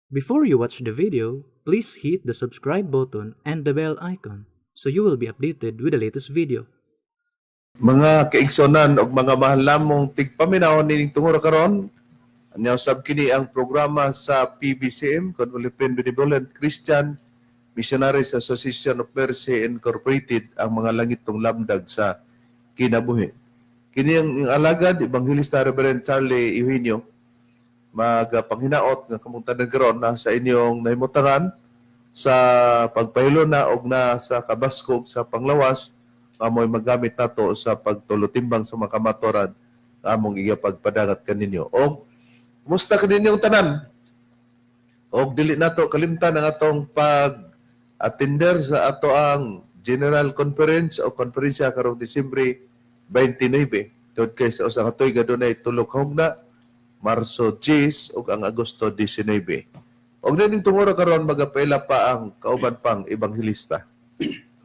Before you watch the video, please hit the subscribe button and the bell icon so you will be updated with the latest video. Mga kaigsonan og mga mahal namong tigpaminaw nining tungura karon, anya usab kini ang programa sa PBCM, Philippine Benevolent Christian Missionaries Association of Mercy Incorporated, ang mga langitong lamdag sa kinabuhi. Kini ang alagad, Ebanghelista Reverend Charlie Eugenio, magpanghinaot nga kamong tanan karon na sa inyong nahimutangan sa pagpahilo na og na sa kabaskog sa panglawas nga mo'y magamit nato sa pagtulutimbang sa mga kamatuoran nga among igapagpadangat kaninyo. Og kumusta kaninyong tanan? Og dili nato kalimtan ang atong pag attender sa ato ang General Conference o konferensya karong Disyembre 29. Tungod kay sa usa ka tuig adunay tulo ka hugna, Marso 10 ug ang Agosto 19. Og nining tungura karon, magapaila pa ang kauban pang ebanghelista.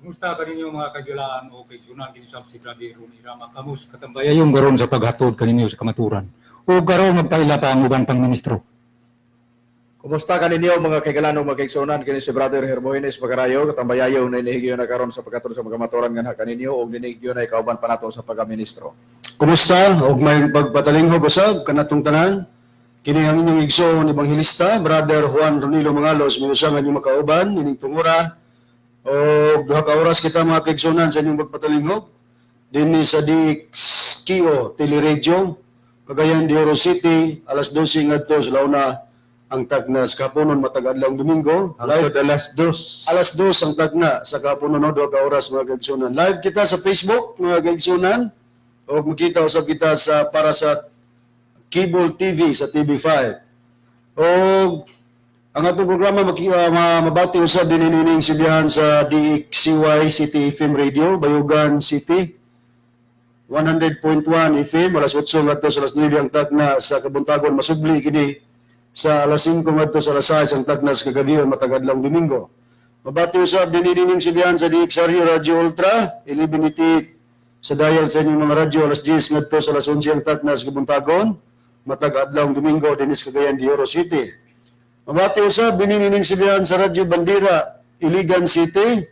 Kumusta kaninyo, mga kagilaan o kaigsunan? Kini sab si Brother Ronnie Rama Camus, katambayayong garon sa paghatod kaninyo sa kamaturan. O garon magpaila pa ang uban pang ministro. Kumusta kaninyo, mga kaigalan, mga kaigsunan? Kini si Brother Hermogenes Pagarayo, katambayayo na inihigyo na karon sa pagkatulong sa mga kamatuoran nganha kaninyo ug ninihigyo na kauban pa nato sa pagaministro. Kumusta og may pagpatalinghog usab kanatong tanan? Kini ang inyong igsoon ebanghelista, Brother Juan Ronilo Mangalos, miusa nga inyong makauban ining tungura. Og duha ka oras kita, mga kaigsuonan, sa inyong pagpatalingog dinhi sa DXKO Teleradyo, Cagayan de Oro City, alas 12 ngadto sa launa ang tagna sa kahaponon matag adlawng Domingo. Hangtod alas 2. Alas 2 ang tagna sa kahaponon, no, duha ka oras, mga kaigsuonan. Live kita sa Facebook, mga kaigsuonan, ug makita usab kita sa para sa cable TV sa TV5. Og ang atong programa mabati usab din ining sibihan sa DXCY City FM Radio, Bayugan City. 100.1 FM, alas 8 ngadto sa alas 9 ang tagna sa kabuntagon, masubli kini sa alas 5 ngadto sa alas 6 ang tagna sa kagabi matag adlawng Domingo. Mabati usab din ining sibihan sa DXRU Radio Ultra, 1188 sa dial sa inyong mga radyo, alas 10 ngadto sa alas 11 ang tagna sa kabuntagon matag adlawng Domingo dinhi sa Cagayan de Oro City. Mabati usab din ining sibihan sa Radyo Bandera, Iligan City,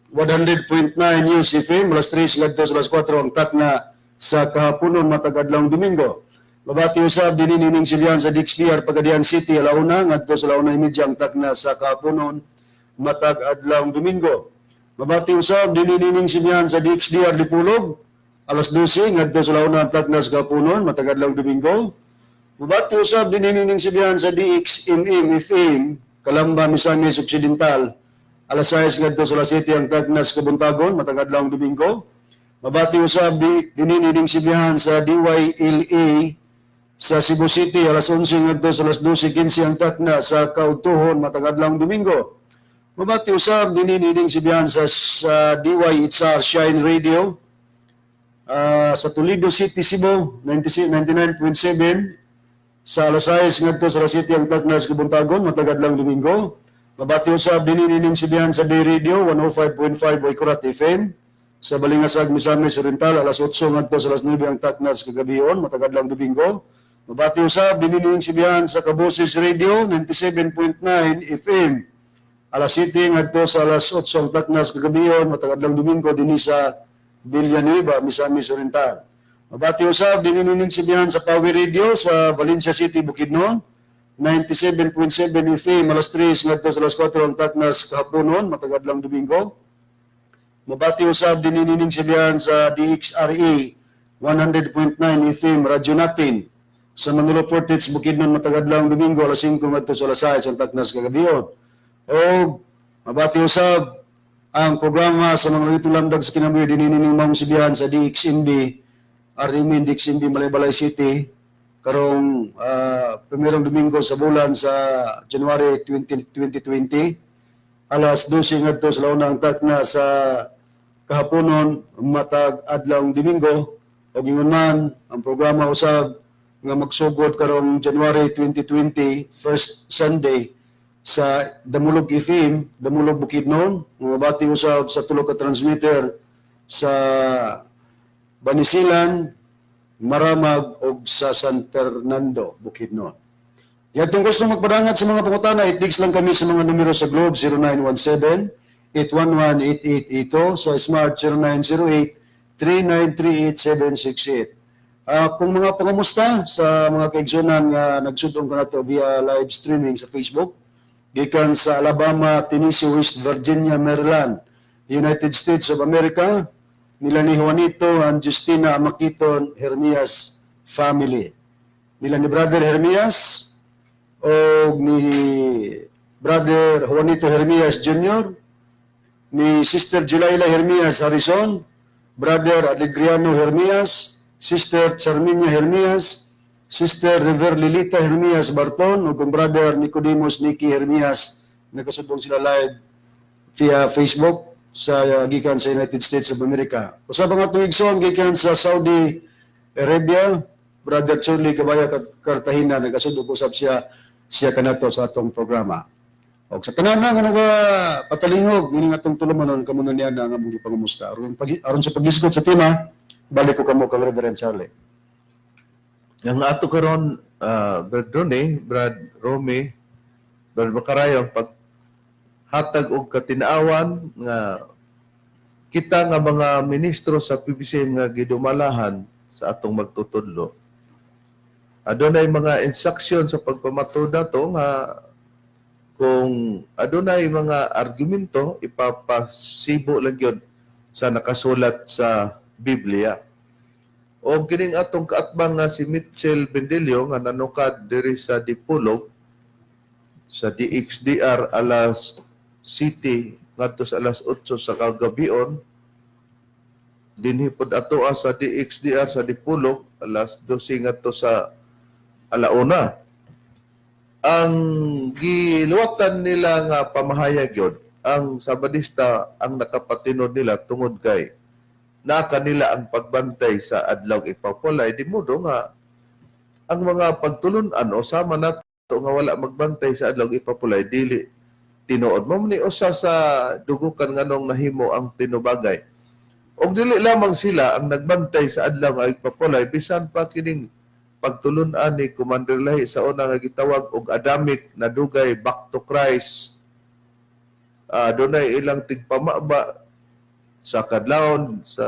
100.9 News FM, alas 3 ngadto sa alas 4 ang takna sa kahaponon matag adlawng Domingo. Mabati usab din ining sibihan sa DXPR Pagadian City, alauna ngadto sa 1:30 ang takna sa kahaponon matag adlawng Domingo. Mabati usab din ining sibihan sa DXDR Dipolog, alas 12 ngadto sa alauna ang takna sa kahaponon matag adlawng Domingo. Mabati usab din ining sibihan sa DXMM FM Calamba, Misamis Occidental, alas 6 ngadto sa alas 7 ang tagna sa kabuntagon matag adlawng Domingo. Mabati usab din ining sibihan sa DYLA sa Cebu City, alas 11 ngadto sa alas 12:15 ang takna sa kaudtuhon matag adlawng Domingo. Mabati usab din ining sibihan sa DYHR Shine Radio sa Toledo City, Cebu, 96 99.7 sa alas 6 ngadto sa alas 7 ang takna sa kabuntagon matag adlawng Domingo. Mabati usab din ining sibihan sa Day Radio 105.5 Waikurat FM sa Balingasag, Misamis Oriental, alas 8 ngadto sa alas 9 ang takna sa kagabion matag adlawng Domingo. Mabati usab din ining sibihan sa Kaboses Radio 97.9 FM, alas 7 ngadto sa alas 8 ang takna sa kagabion matag adlawng Domingo dinhi sa Villanueva, Misamis Oriental. Mabati usab din ining sibihan sa Power Radio sa Valencia City, Bukidnon, 97.7 FM, alas 3 ngadto sa alas 4 ang taknas kahaponon matag adlawng Domingo. Mabati usab din ining sibihan sa DXRE 100.9 FM Radyo Natin sa Manolo Fortich, Bukidnon, matag adlawng Domingo, alas 5 ngadto sa alas 6 ang taknas kagabion. O mabati usab ang programa sa mga langitong lamdag sa kinabuhi din ining maong sibihan sa DXMB RMN DXMB Malaybalay City karong primerong Domingo sa bulan sa January 20, 2020, alas 12 ngadto sa launa ang takna sa kahaponon matag adlawng Domingo. Ug ingon man ang programa usab nga magsugod karong January 2020, first Sunday, sa Damulog FM, Damulog, Bukidnon, nga mabati usab sa tulo ka transmitter sa Banisilan, Maramag ug sa San Fernando, Bukidnon. Yatong gusto magpadangat sa mga pangutana, i-text lang kami sa mga numero sa Globe 0917 811-8882, sa Smart 0908-393-8768. Kung mga pangamusta sa mga kaigsunan nga nagsudong kanato via live streaming sa Facebook, gikan sa Alabama, Tennessee, West Virginia, Maryland, United States of America, nila ni Juanito and Justina Makiton Hermias family. Nila ni Brother Hermias o ni Brother Juanito Hermias Jr., ni Sister Julaila Hermias Harrison, Brother Alegriano Hermias, Sister Charminia Hermias, Sister River Lilita Hermias Barton, ug kung Brother Nicodemus Nicky Hermias, nakasudong sila live via Facebook sa gikan sa United States of America. Usa pa nga tuig son gikan sa Saudi Arabia, Brother Charlie Gabaya Cartagena, nagasudong usab siya siya kanato sa atong programa. Og sa tanan na nga nagapatalingog nining atong tulumanon, kamo na niya na nga among gipangumusta. Aron sa paghisgot sa tema, balik ko kamo kang Reverend Charlie. Ang ato karon, Brad Rone, Brad Romy, Brad Makarayo, pag hatag og katinaawan nga kita nga mga ministro sa PBC nga gidumalahan sa atong magtutudlo. Adunay mga instruction sa pagpamatud nato nga kung adunay mga argumento, ipapasibo lang yun sa nakasulat sa Biblia. O kining atong kaatbang nga si Mitchell Bendelio nga nanukad diri sa Dipolog sa DXDR alas City ngadto sa alas 8 sa kagabion, dinhi pod atoa sa DXDR sa Dipolog alas 12 ngadto sa alauna. Ang giluwatan nila nga pamahayag yun, ang Sabadista ang nakapatinod nila tungod kay na kanila ang pagbantay sa adlaw ipapulay, di modo nga ang mga pagtulunan o sama nato nga wala magbantay sa adlaw ipapulay dili tinuod. Mo ni usa sa dugukan nganong nahimo ang tinubagay. Og dili lamang sila ang nagbantay sa adlaw nga ipapulay, bisan pa kining pagtulunan ni Commander Lahi sa una nga gitawag og Adamic na dugay Back to Christ. Dunay ilang tigpamaba sa kadlawon sa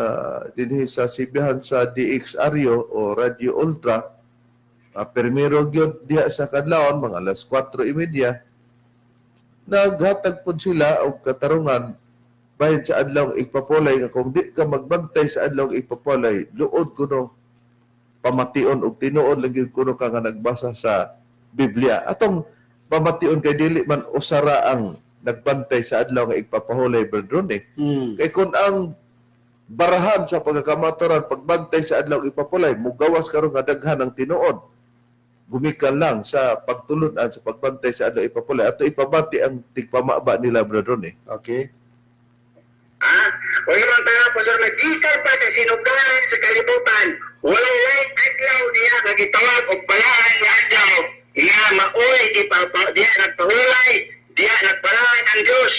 dinhi sa Sibihan sa DXRyo o Radio Ultra, permiro gyud diha sa kadlawon mga alas 4:30, naghatag pod sila og katarungan bahin sa adlaw igpapulay nga kung di ka magbantay sa adlaw igpapulay, luod kuno pamation og tinuod lang gyud kuno ka nga nagbasa sa Biblia. Atong pamation kay dili man usara ang nagbantay sa adlaw nga igpapahulay, Brother eh. Kay kung ang barahan sa pagkakamaturan pagbantay sa adlaw ipapulay, mugawas karon nga daghan ang tinuod gumikan lang sa pagtulunan sa pagbantay sa adlaw ipapulay. Ato ipabati ang tigpamaba nila, Brother eh. Okay. Ha? O yung mga tao, Pastor, nag-gikan pa sa sinugahan sa kalibutan, walay light adlaw niya nga gitawag og balaan nga adlaw nga maoy di pa diya nagpahulay, diya nagbalaan ang Diyos.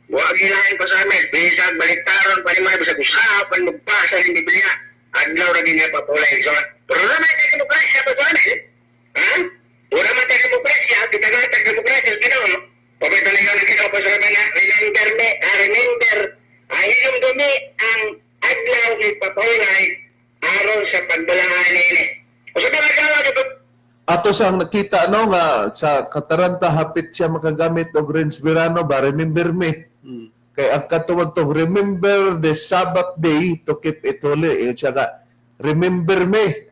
Wa gilain pa sa amin, bisag baliktaron pa ni mga bisag usapan magbasa ng Biblia, adlaw ra niya papahulay. So, pero naman tayo demokrasya pa sa amin. Ha? Wala man tayo demokrasya, gitagatag demokrasya sa Ginoo. Pabito na yun ang Ginoo pa sa amin na remember me, remember, ang iyong dumi ang adlaw ni papahulay aron sa pagbalaan nini. O sa mga gawa, di ba? Ato sang nakita no nga sa kataranta hapit siya makagamit og Renz Verano ba, "Remember me." Kay ang katuwag tong "Remember the Sabbath day to keep it holy." Ingon siya nga "Remember me,"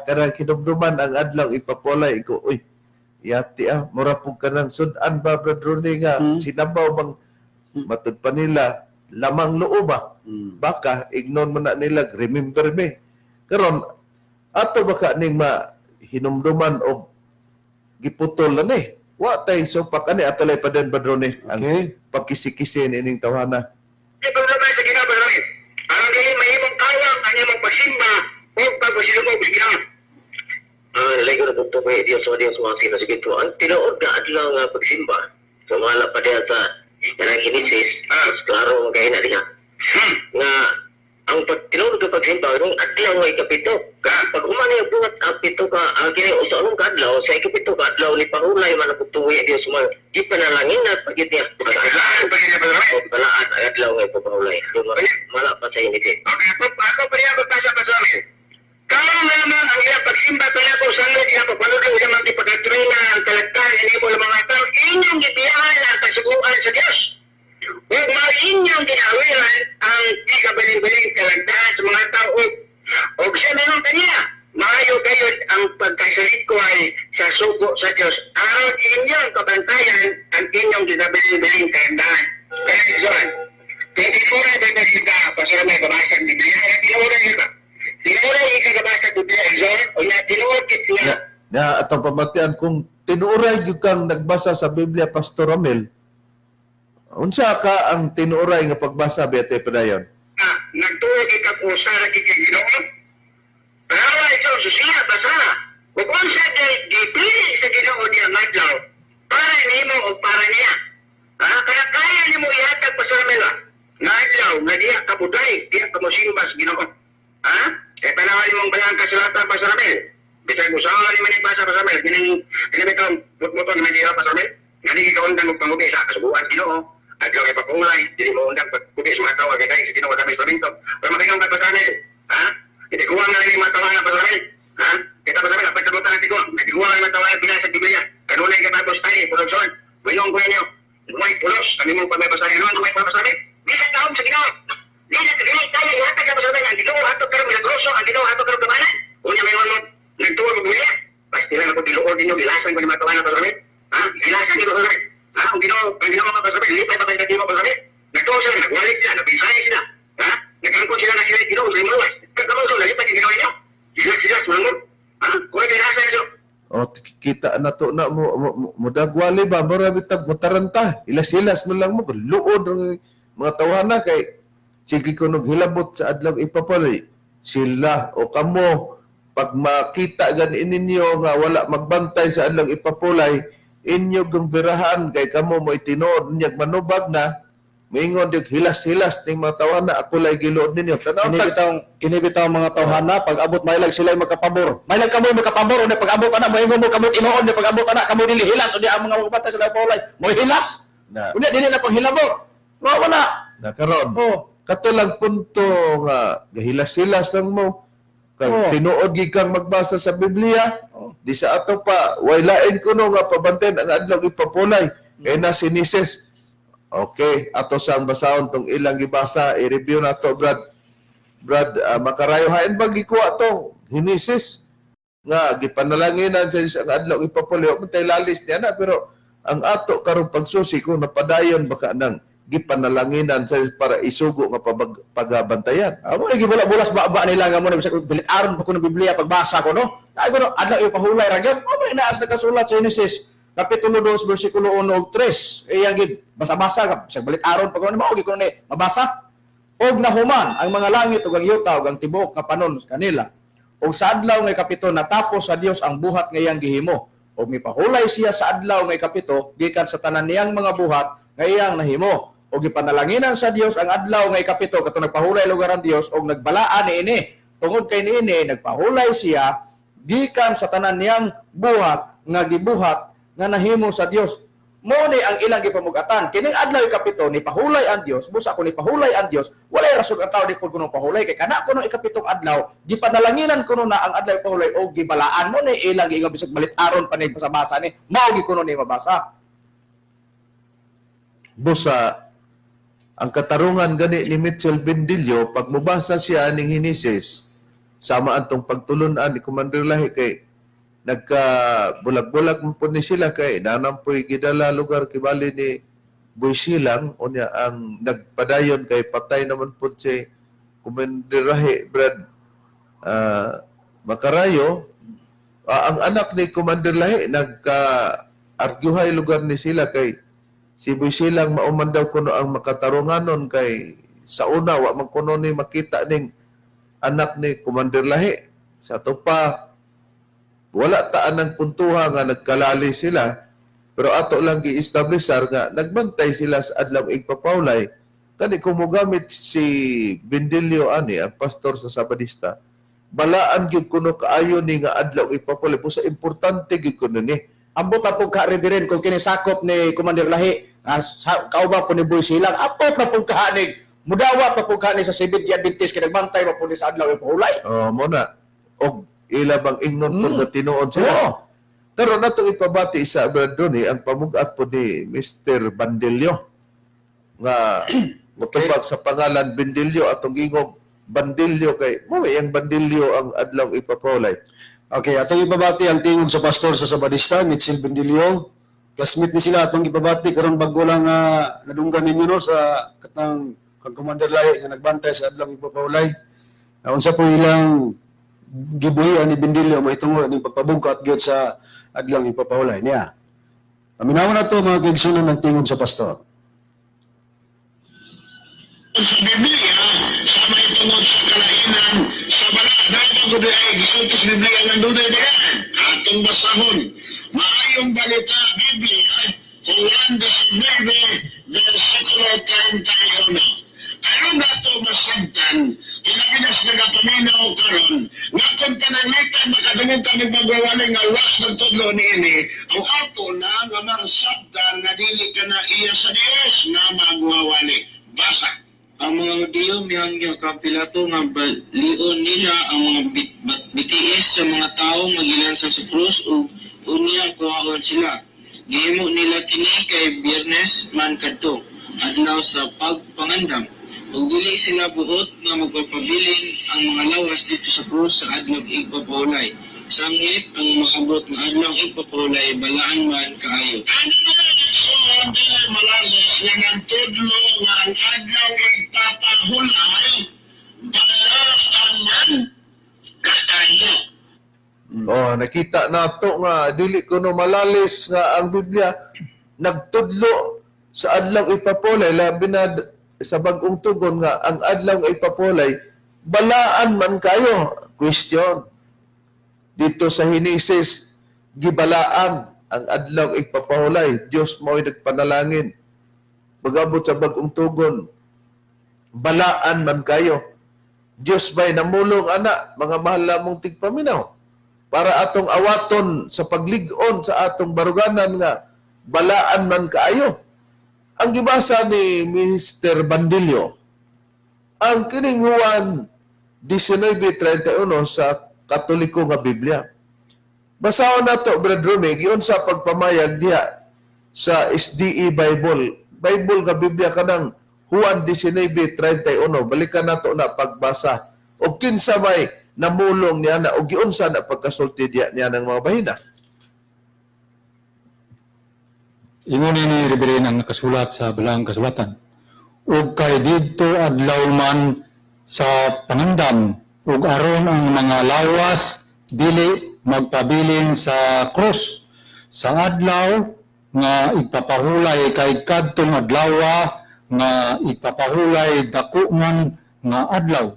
kanang kinumduman ang adlaw ipapulay ko. Uy, yati mura pug kanang sudan ba, Brad Ronnie, nga sinabaw bang matud pa nila lamang loob ba, baka ignon man na nila "Remember me." Karon ato baka ning ma hinumduman og giputol na ni, wa tay supak ani. Ato lay pa din, Brad Ronnie, ang pagkisikisi ining tawhana. Di ba naman sa Ginoo, Brother Ronnie? Aron dili mahimong kawang ang imong pagsimba o pagpasilungog sa Ginoo. Nalay ko na po kay Diyos o Diyos mga sino. Sige po, ang tinuod nga adlaw nga pagsimba. So, wala pa diya sa kanang Genesis. Mas klaro ang kaya na diha. Nga, Ang pag tinuod nga pagsimba nung adlaw nga ikapito. Ka pag human niya buhat ang pito ka ang kini usa anong kadlaw sa ikapito ka adlaw ni pahulay man ang pagtuwi ang Dios man gipanalangin na pagit niya. Balaan pa niya, Pastor Romel. Balaan ang adlaw nga ipapahulay. Mala pa sa init. Okay, ako pa niya magbasa, Pastor Romel. Karon lamang ang ilang pagsimba kaya kung sanglit ilang pagpanudlo ilang mga ipagkatrina ang talagtan ini mo mga tao inyong gibiyahan ang kasuguan sa Dios. Ug mao inyong ginawiran ang ikabalin-balin kalagdahan sa mga tao ug siya meron kaniya. Maayo gayud ang pagkasalit ko ay sa sugo sa Dios aron inyong kabantayan ang inyong ginabilin-bilin kalagdahan. Kaya John, 24 na ba kita, Pastor Romel, gabasa ang Biblia? Kaya tinuoran niyo ba? Tinuoran niyo gabasa ang Biblia, John? O na tinuod kit nga? Na, na atong pamatian kung tinuoray gyud kang nagbasa sa Biblia, Pastor Ramil, unsa ka ang tinuoray nga pagbasa bete padayon? Ah, nagtuo kit ang usara kit kay Ginoo? Tanawa ito, susiya, basa. Ug unsa kay gipili sa Ginoo niya nga adlaw para nimo o para niya. Ah, kaya kaya nimo ihatag, Pastor Romel, ah, nga adlaw nga diya ka buday, diya ka mosimba sa Ginoo. Ha? Kaya tanawa nimong balang kasulatan, Pastor Romel. Bisag usaha ni man basa, Pastor Romel, kining kini bitong mutmuton man diha, Pastor Romel. Ngani gikaundang og pangubi sa kasuguan Ginoo. Adlaw kay pakulay, dili mo undang pagkubi sa mga tawo kay dahil sa Ginoo kami sa minto. Pero makinong ka, Pastor Romel. Ha? Itiguang na rin yung mga tawanan, Pastor Romel. Ha? Kita, Pastor Romel, apay sabutan ng tiguang. Itiguang na yung mga tawanan binasa sa Biblia. Kanunay ka tapos tayo, produksyon. Mayroon ko ninyo. May pulos. Kami mong pamay, Pastor Romel. Ano may pulos, Pastor Romel? Di sa taon sa Ginoo. Di na dili tayo ihatag ka, Pastor Romel. Ang Ginoo hatog karon milagroso, ang Ginoo hatog karon kamanan. Unya mayon mo nagtuo mo Biblia. Basta lang ako giluod ninyo, gilasan ko ni mga tawanan, Pastor Romel. Ha? Gilasan ninyo, Pastor Romel. Ha? Ang Ginoo mga Pastor Romel, lipay pa kayo Ginoo, Pastor Romel. Nagtuo sila, nagwalit sila, napinsaya sila. Ha? Nagkangkon sila na sila Ginoo sa imuwas. Kagkaroon sila, nalipay yung Ginoo ninyo. Sila sila, sumangon. Ha? Kung gilasan ninyo, O kita na to na mo dagwali ba mura bitag mo taranta hilas-hilas man lang mo luod ang mga tawhana kay sige ko hilabot sa adlaw ipapaloy sila o kamo pag makita gani ninyo nga wala magbantay sa adlaw ipapulay inyo gang birahan kay kamo mo tinuod niya manubag na moingon dig hilas-hilas ning mga tawhana ako lay giluod ninyo tan-aw Kini ta bitawng kini bitawng mga tawhana pag abot mailag sila makapabor. Mailag kamo makapabor unya pag abot ana moingon mo kamo tinuod unya pag abot ana kamo dili hilas unya ang mga magbantay sila paulay mo hilas. Na. Unya dili na panghilabot. Wa wala. Na karon Oh. kato lang punto nga gahilas-hilas lang mo kag tinuod gid kang magbasa sa Biblia di sa ato pa way lain kuno nga pabantayan ang adlaw ipapulay kay na si Nises. Okay, ato sang basahon tong ilang gibasa, i-review na to, Brad. Brad Makarayo, hain ba gikuha to Hinesis nga gipanalanginan sa Diyos ang adlaw ipapulay? Wa man tay lalis niya na, pero ang ato karong pagsusi kung napadayon baka nang gipanalanginan sa Diyos para isugo nga pagabantayan. Amo ni gibula-bulas ba nila nga mo na bisag bilit aron pa ko ng Biblia pagbasa ko no. Ay ko no adlaw ipahulay ra gyud. Amo ni naas nakasulat sa Genesis kapitulo 2 bersikulo 1 ug 3. Iyang gid basa-basa ka bisag balit aron pa ko ni mao gid ko ni mabasa. Og nahuman ang mga langit ug ang yuta ug ang tibuok nga panon kanila. Ug sa adlaw nga ikapito natapos sa Dios ang buhat nga iyang gihimo. Ug mipahulay siya sa adlaw nga ikapito gikan sa tanan niyang mga buhat nga iyang nahimo. Ug gipanalanginan sa Dios ang adlaw nga ikapito katong nagpahulay lugar ang Dios ug nagbalaan niini. Tungod kay niini nagpahulay siya gikan sa tanan niyang buhat nga gibuhat nga nahimo sa Dios. Mo ni ang ilang gipamugatan. Kining adlaw ikapito ni pahulay ang Dios, busa ko ni pahulay ang Dios, walay rason ang tao di pud kuno pahulay kay kana kuno ikapitong adlaw, gipanalanginan kuno na ang adlaw pahulay og gibalaan mo ni ilang giingon bisag balit aron pa ni basa ni mao gi kuno ni mabasa. Busa ang katarungan gani ni Mitchell Bendillo pag mobasa siya ning Hinesis sama antong pagtulunan ni Commander Lahi kay nagka bulag-bulag man po ni sila kay nanampoy gidala lugar kibali ni Boy Silang. Unya ang nagpadayon kay patay naman po si Commander Lahi, Brad Makarayo. Ang anak ni Commander Lahi nagka arguhay lugar ni sila kay si Boy Silang mauman daw kuno ang makatarunganon kay sa una wa man kuno ni makita ning anak ni Commander Lahi. Sa ato pa wala taan ng puntuha nga nagkalali sila, pero ato lang gi-establishar nga nagbantay sila sa adlaw igpapawlay. Kani kung mogamit si Bendilio ani, ang pastor sa Sabadista, balaan gyud kuno kaayo ni nga adlaw ipapulay po sa importante gyud kuno ni. Ambot na po ka, Reverend, kung kinisakop ni Commander Lahi, nga kauban po ni Boy Silang, ambot na po ka ni, mudawa pa po ka ni sa Seventh Day Adventist, kinagbantay pa po ni sa adlaw ipahulay. Oh, mo na og ila bang ingnon po nga tinuod sila. Oo. Pero natong ipabati sa Brad Ronnie ang pamugat po ni Mr. Bandillo nga motubag sa pangalan Bendillo atong ingong Bandillo kay mo ang Bandillo ang adlaw ipapulay. Okay, atong ipabati ang tingog sa pastor sa Sabadista, Mitchell Bendilio. Classmate ni sila atong ipabati karon bago lang nadunggan ninyo, no, sa katang kang Commander Lahi nga nagbantay sa adlaw ipapahulay. Unsa po ilang gibuhian ni Bendilio mahitungod ning pagpabugkat gyud sa adlaw ipapahulay niya. Paminawon na to, mga kaigsunan, ng tingog sa pastor. Sa Biblia sa may tungod sa kalainan sa bala dapat ko ay gisulti sa Biblia nga dunay dagan atong basahon. Maayong Balita Biblia, Juan 19 versikulo 31. Aron nato masabtan, ilabi na nagapaminaw karon nga kung pananglitan makadungog kami magwawalay nga wa nagtudlo niini, ang ato na nga masabtan nga dili ka na iya sa Dios nga magwawali. Basa. Ang mga Hudiyo mihangyo kang Pilato nga balion nila ang mga bitiis sa mga tawo magilansa sa krus ug unya kuhaon sila. Gihimo nila kini kay Biyernes man kadto, adlaw sa pagpangandam. Ug dili sila buot nga magpapabilin ang mga lawas dito sa krus sa adlaw igpapahulay. Sangit ang maabot nga adlaw igpapahulay balaan man kaayo. Ano na nagsuon dili malalos nga nagtudlo nga ang adlaw igpapahulay balaan man kaayo? Oh, nakita nato nga dili kuno malalis nga ang Biblia nagtudlo sa adlaw ipapulay, labi na sa Bagong Tugon, nga ang adlaw ipapulay balaan man kayo. Question. Dito sa Henesis, gibalaan ang adlaw ipapahulay. Dios mo'y nagpanalangin. Pag-abot sa Bagong Tugon, balaan man kayo. Dios ba'y namulong ana, mga mahal lamong tigpaminaw, para atong awaton sa paglig-on sa atong baruganan nga balaan man kaayo? Ang gibasa ni Mr. Bandillo, ang kining Juan 19:31 sa Katoliko nga Biblia. Basahon nato, Brad Rumi, giun sa pagpamayag diha sa SDE Bible. Bible nga Biblia kanang Juan 19:31. Balikan nato na pagbasa. O kinsa may namulong niya na o giunsa na pagkasulti diya niya ng mga bahina. Ingon ni Reverend ang nakasulat sa Balaang Kasulatan. Ug kay didto adlaw man sa pangandam ug aron ang mga lawas dili magpabilin sa krus sa adlaw nga igpapahulay, kay kadtong adlawa nga igpapahulay dako man nga adlaw.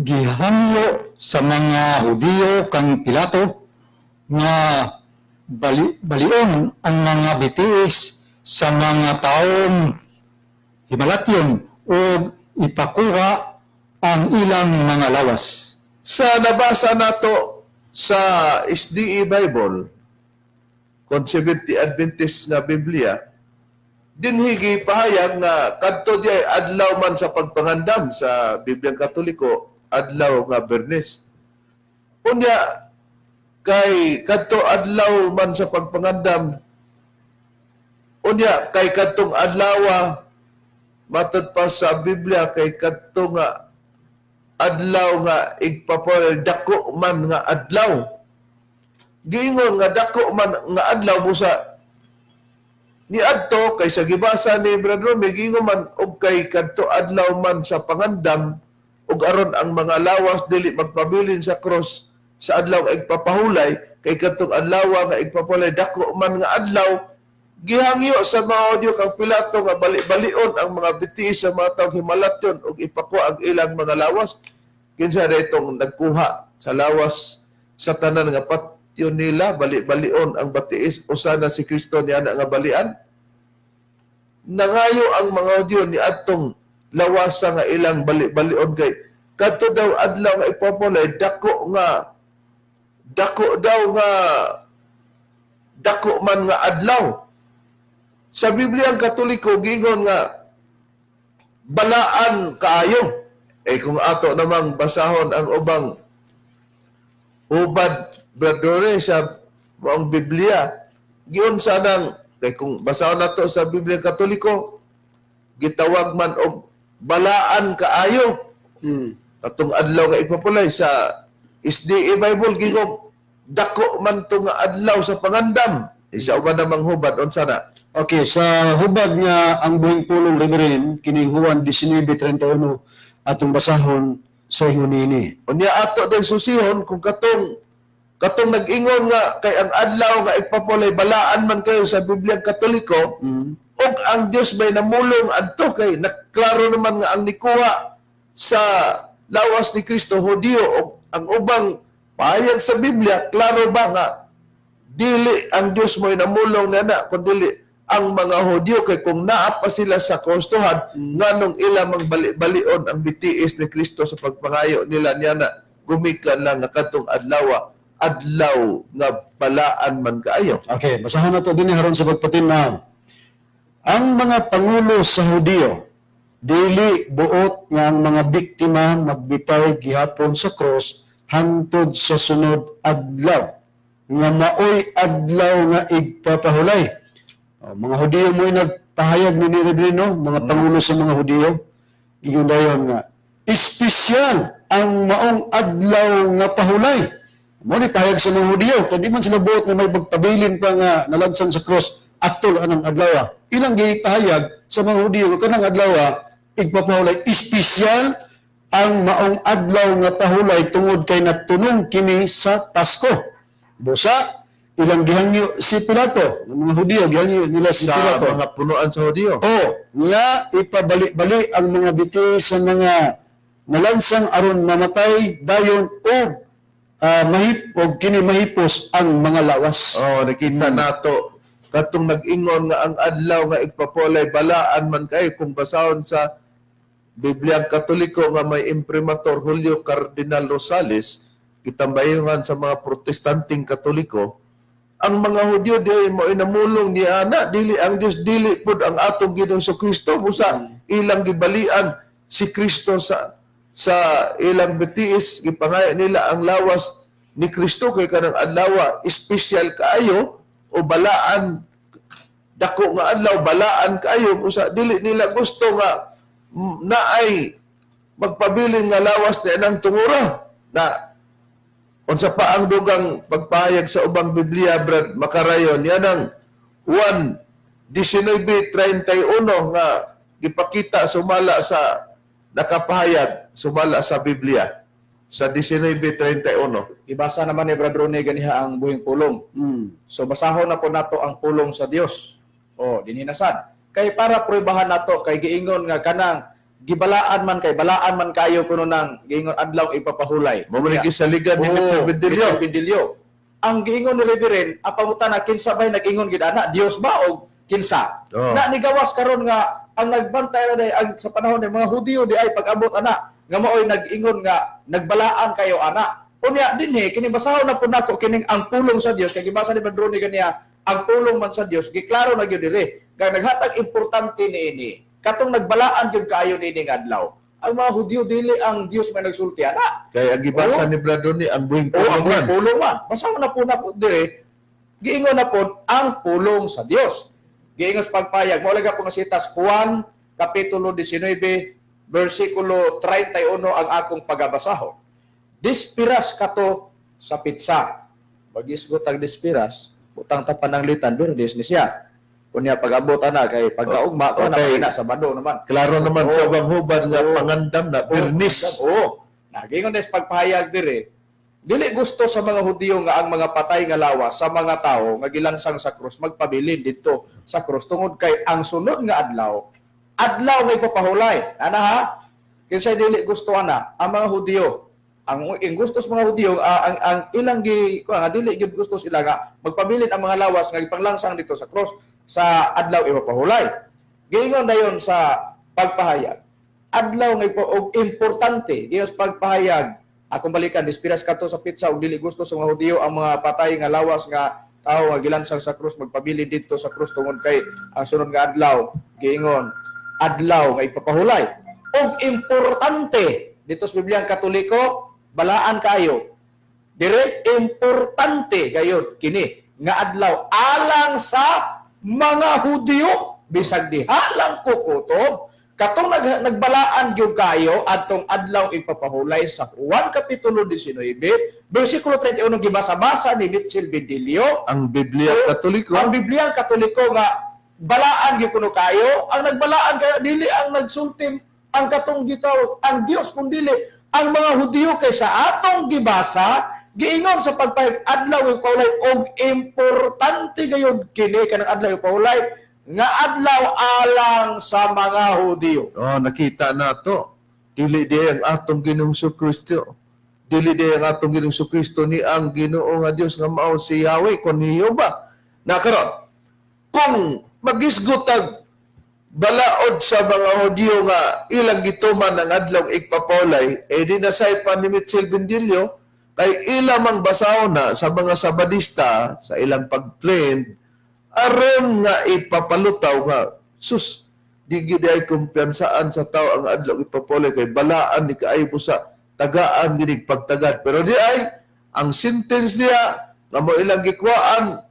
Gihangyo sa mga Hudiyo kang Pilato nga balion ang mga bitiis sa mga taong himalatyon o ipakuha ang ilang mga lawas. Sa nabasa nato sa SDE Bible, Seventh-day Adventist nga Biblia, dinhigi pahayag nga kadto di ay adlaw man sa pagpangandam, sa Bibliang Katoliko, adlaw nga Bernes. Unya kay kadto adlaw man sa pagpangandam, unya kay kadtong adlawa, matod pa sa Biblia, kay kadto nga adlaw nga igpapol dako man nga adlaw. Giingon nga dako man nga adlaw, busa niadto kay sa gibasa ni Brad Romy, giingon man og kay kadto adlaw man sa pangandam ug aron ang mga lawas dili magpabilin sa cross sa adlaw nga igpapahulay, kay kadtong adlaw nga igpapahulay dako man nga adlaw. Gihangyo sa mga Hudyo kang Pilato nga bali-balion ang mga bitiis sa mga taong himalatyon ug ipakuha ang ilang mga lawas. Kinsa itong nagkuha sa lawas sa tanan nga patyon nila, bali-balion ang batiis, usa na si Kristo niya na nga balian? Nangayo ang mga Hudyo ni atong lawasa nga ilang bali-balion kay kadto daw adlaw nga ipapulay dako daw nga dako man nga adlaw. Sa Biblia ang Katoliko giingon nga balaan kaayo. Eh kung ato namang basahon ang ubang hubad, brother, sa maong Biblia, giun sanang kay kung basahon nato sa Biblia Katoliko, gitawag man og balaan kaayo atong adlaw nga ipapulay. Sa SDA Bible, giingon dako man to nga adlaw sa pangandam. Isa uban namang hubad, unsa na? Okay, sa hubad nga ang buhing pulong, Reverend, kining Juan 19:31 atong basahon sa ingon nini. Unya ato din susihon kung katong nag-ingon nga kay ang adlaw nga ipapulay balaan man kayo sa Biblia Katoliko ug ang Dios may namulong adto, kay naklaro naman nga ang nikuha sa lawas ni Kristo Hudiyo, ug ang ubang pahayag sa Biblia, klaro ba nga dili ang Dios mo'y namulong na kundi ang mga Hudyo? Kay kung naa pa sila sa kostuhan, nganong ila mang bali-balion ang bitiis ni Kristo sa pagpangayo nila niya na gumikan lang nga kadtong adlaw adlaw nga balaan man kaayo? Okay, basahon na to din haron sa pagpatinnaw. Ang mga pangulo sa Hudiyo dili buot nga ang mga biktima magbitay gihapon sa cross hantod sa sunod adlaw nga maoy adlaw nga igpapahulay. O, mga Hudiyo mo'y nagpahayag ni Reverend, no? Mga pangulo sa mga Hudiyo. Ingon dayon nga espesyal ang maong adlaw nga pahulay. Mo ni pahayag sa mga Hudiyo, kay di man sila buot nga may pagpabilin pa nga nalansang sa cross atol anang adlaw. Ilang gipahayag sa mga Hudiyo nga kanang adlaw igpapahulay, espesyal ang maong adlaw nga pahulay tungod kay natunong kini sa Pasko. Busa ilang gihangyo si Pilato, ang mga Hudiyo gihangyo nila si Sa Pilato. mga punuan sa Hudiyo. O, nga ipabali-bali ang mga biti sa mga nalansang aron mamatay dayon og mahip og kini mahipos ang mga lawas. Oh, nakita nato katong nag-ingon nga ang adlaw nga igpapolay balaan man kayo, kung basahon sa Biblia Katoliko nga may imprimatur Julio Cardinal Rosales, gitambayungan sa mga Protestanteng Katoliko, ang mga Hudyo di mo inamulong ni ana, dili ang Dios, dili pud ang atong Ginoong Kristo, busa ilang gibalian si Kristo sa ilang bitiis, gipangayo nila ang lawas ni Kristo kay kanang adlaw espesyal kaayo o balaan, dako nga adlaw, balaan kaayo, usa dili nila gusto nga naay magpabilin nga lawas ni anang tungura na. Unsa pa ang dugang pagpahayag sa ubang Biblia, Brad Makarayon? Yan ang Juan 19:31 nga gipakita sumala sa nakapahayag sumala sa Biblia sa 19:31. Ibasa naman ni Brad Rone ganiha ang buhing pulong. So basahon na po nato ang pulong sa Dios. O dinhinasad. Kay para pruebahan nato kay giingon nga kanang gibalaan man kay balaan man kayo kuno nang giingon adlaw ipapahulay. Mo man gisaligan ni Oo, Mitchell Bendelio. Mitchell Bendelio. Ang giingon ni Reverend, ang pangutana, kinsa bay nag-ingon gid ana? Dios ba o kinsa? Oo. Na nigawas karon nga ang nagbantay na day, ang sa panahon ng mga Hudiyo di ay pag-abot ana nga maoy nag-ingon nga nagbalaan kayo ana. Unya dinhi kini basahon na pud nako kining ang pulong sa Dios kay gibasa ni Padrone ganiya ang pulong man sa Dios, giklaro na gyud diri kay naghatag importante niini katong nagbalaan gyud kaayo niini nga adlaw. Ang mga Hudiyo, dili ang Dios may nagsulti ana. Kay ang gibasa Oo. ni Brad Ronnie ang buhing O ang pulong man. pulong man. Basta na po na po dire, giingon na po ang pulong sa Dios. Giingon sa pagpayag. Mao po nga sitas Juan Kapitulo 19 versikulo 31 ang akong pagabasahon. Dispiras kato sa pitsa. Magisgot ang dispiras, butang ta pananglitan Biyernes ni siya. Kunya pag-abot ana kay pagkaugma ko na na Sabado naman. Klaro naman Oo. sa ubang hubad nga Oo. pangandam na Biyernes. Oo. Nagingon des pagpahayag dire. Dili gusto sa mga Hudiyo nga ang mga patay nga lawas sa mga tawo nga gilansang sa krus magpabilin didto sa krus tungod kay ang sunod nga adlaw, adlaw nga ipapahulay. Ana ha? Kinsa dili gusto ana? Ang mga Hudiyo. Ang ang gusto sa mga Hudiyo, ang ilang gi kuan nga dili gyud gusto sila nga magpabilin ang mga lawas nga gipanglansang dito sa krus sa adlaw ipapahulay. Giingon dayon sa pagpahayag. Adlaw nga og importante giingon sa pagpahayag. Akong balikan dispiras kato sa pitsa og dili gusto sa mga Hudiyo ang mga patay nga lawas nga tao nga gilansang sa krus magpabili didto sa krus tungod kay ang sunod nga adlaw giingon adlaw nga ipapahulay. Og importante dito sa Biblia ang Katoliko, balaan kayo. Dire importante gayud kini nga adlaw alang sa mga Hudiyo bisag diha lang kukutob katong nagbalaan gyud kayo adtong adlaw ipapahulay sa Juan kapitulo 19 bersikulo 31 gibasa-basa ni Mitchell Bedilio. Ang Biblia Katoliko. Ang Biblia Katoliko nga balaan gyud kuno kayo, ang nagbalaan kayo dili ang nagsulti ang katong gitawag ang Dios kun dili ang mga Hudiyo kay sa atong gibasa giingon sa pagpahayag adlaw ipahulay og importante gayud kini kanang adlaw ipahulay nga adlaw alang sa mga Hudiyo. Oh, nakita na to. Dili di ang atong Ginoong Kristo. Dili di ang atong Ginoong Kristo ni ang Ginoo nga Dios nga mao si Yahweh kon niyo ba? Na karon, kung magisgutag balaod sa mga Hudyo nga ilang gituman ang adlaw igpapolay, eh di nasay pa ni Mitchell Bendillo kay ila mang basahon na sa mga Sabadista sa ilang pag-trend aron nga ipapalutaw nga sus di gid ay kumpiyansaan sa tao ang adlaw ipapolay kay balaan ni kaayo sa tagaan ginig pagtagad, pero di ay ang sentence niya nga mo ilang gikuhaan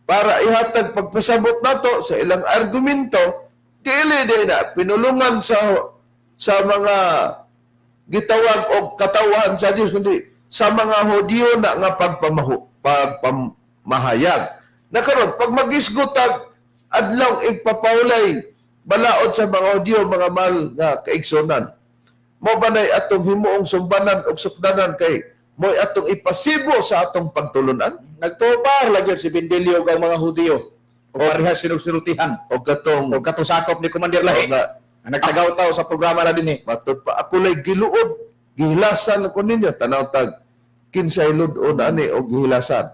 para ihatag pagpasabot nato sa ilang argumento, dili di na pinulungan sa mga gitawag og katawhan sa Dios kundi sa mga Hudiyo na nga pagpamahayag. Na karon pag magisgutag adlaw igpapawlay balaod sa mga Hudiyo, mga mahal nga kaigsonan, mo ba nay atong himuong sumbanan og sukdanan kay mo'y atong ipasibo sa atong pagtulunan? Nagtupar lagi si Bendilio ug ang mga Hudiyo o parehas sinultihan o katong o katong sakop ni Commander Lahi nga nga nagtagaw tao sa programa na dinhi. Matod pa ako lay giluod, gihilasan ako ninyo, tanaw tag kinsay lud-on ani og gihilasan.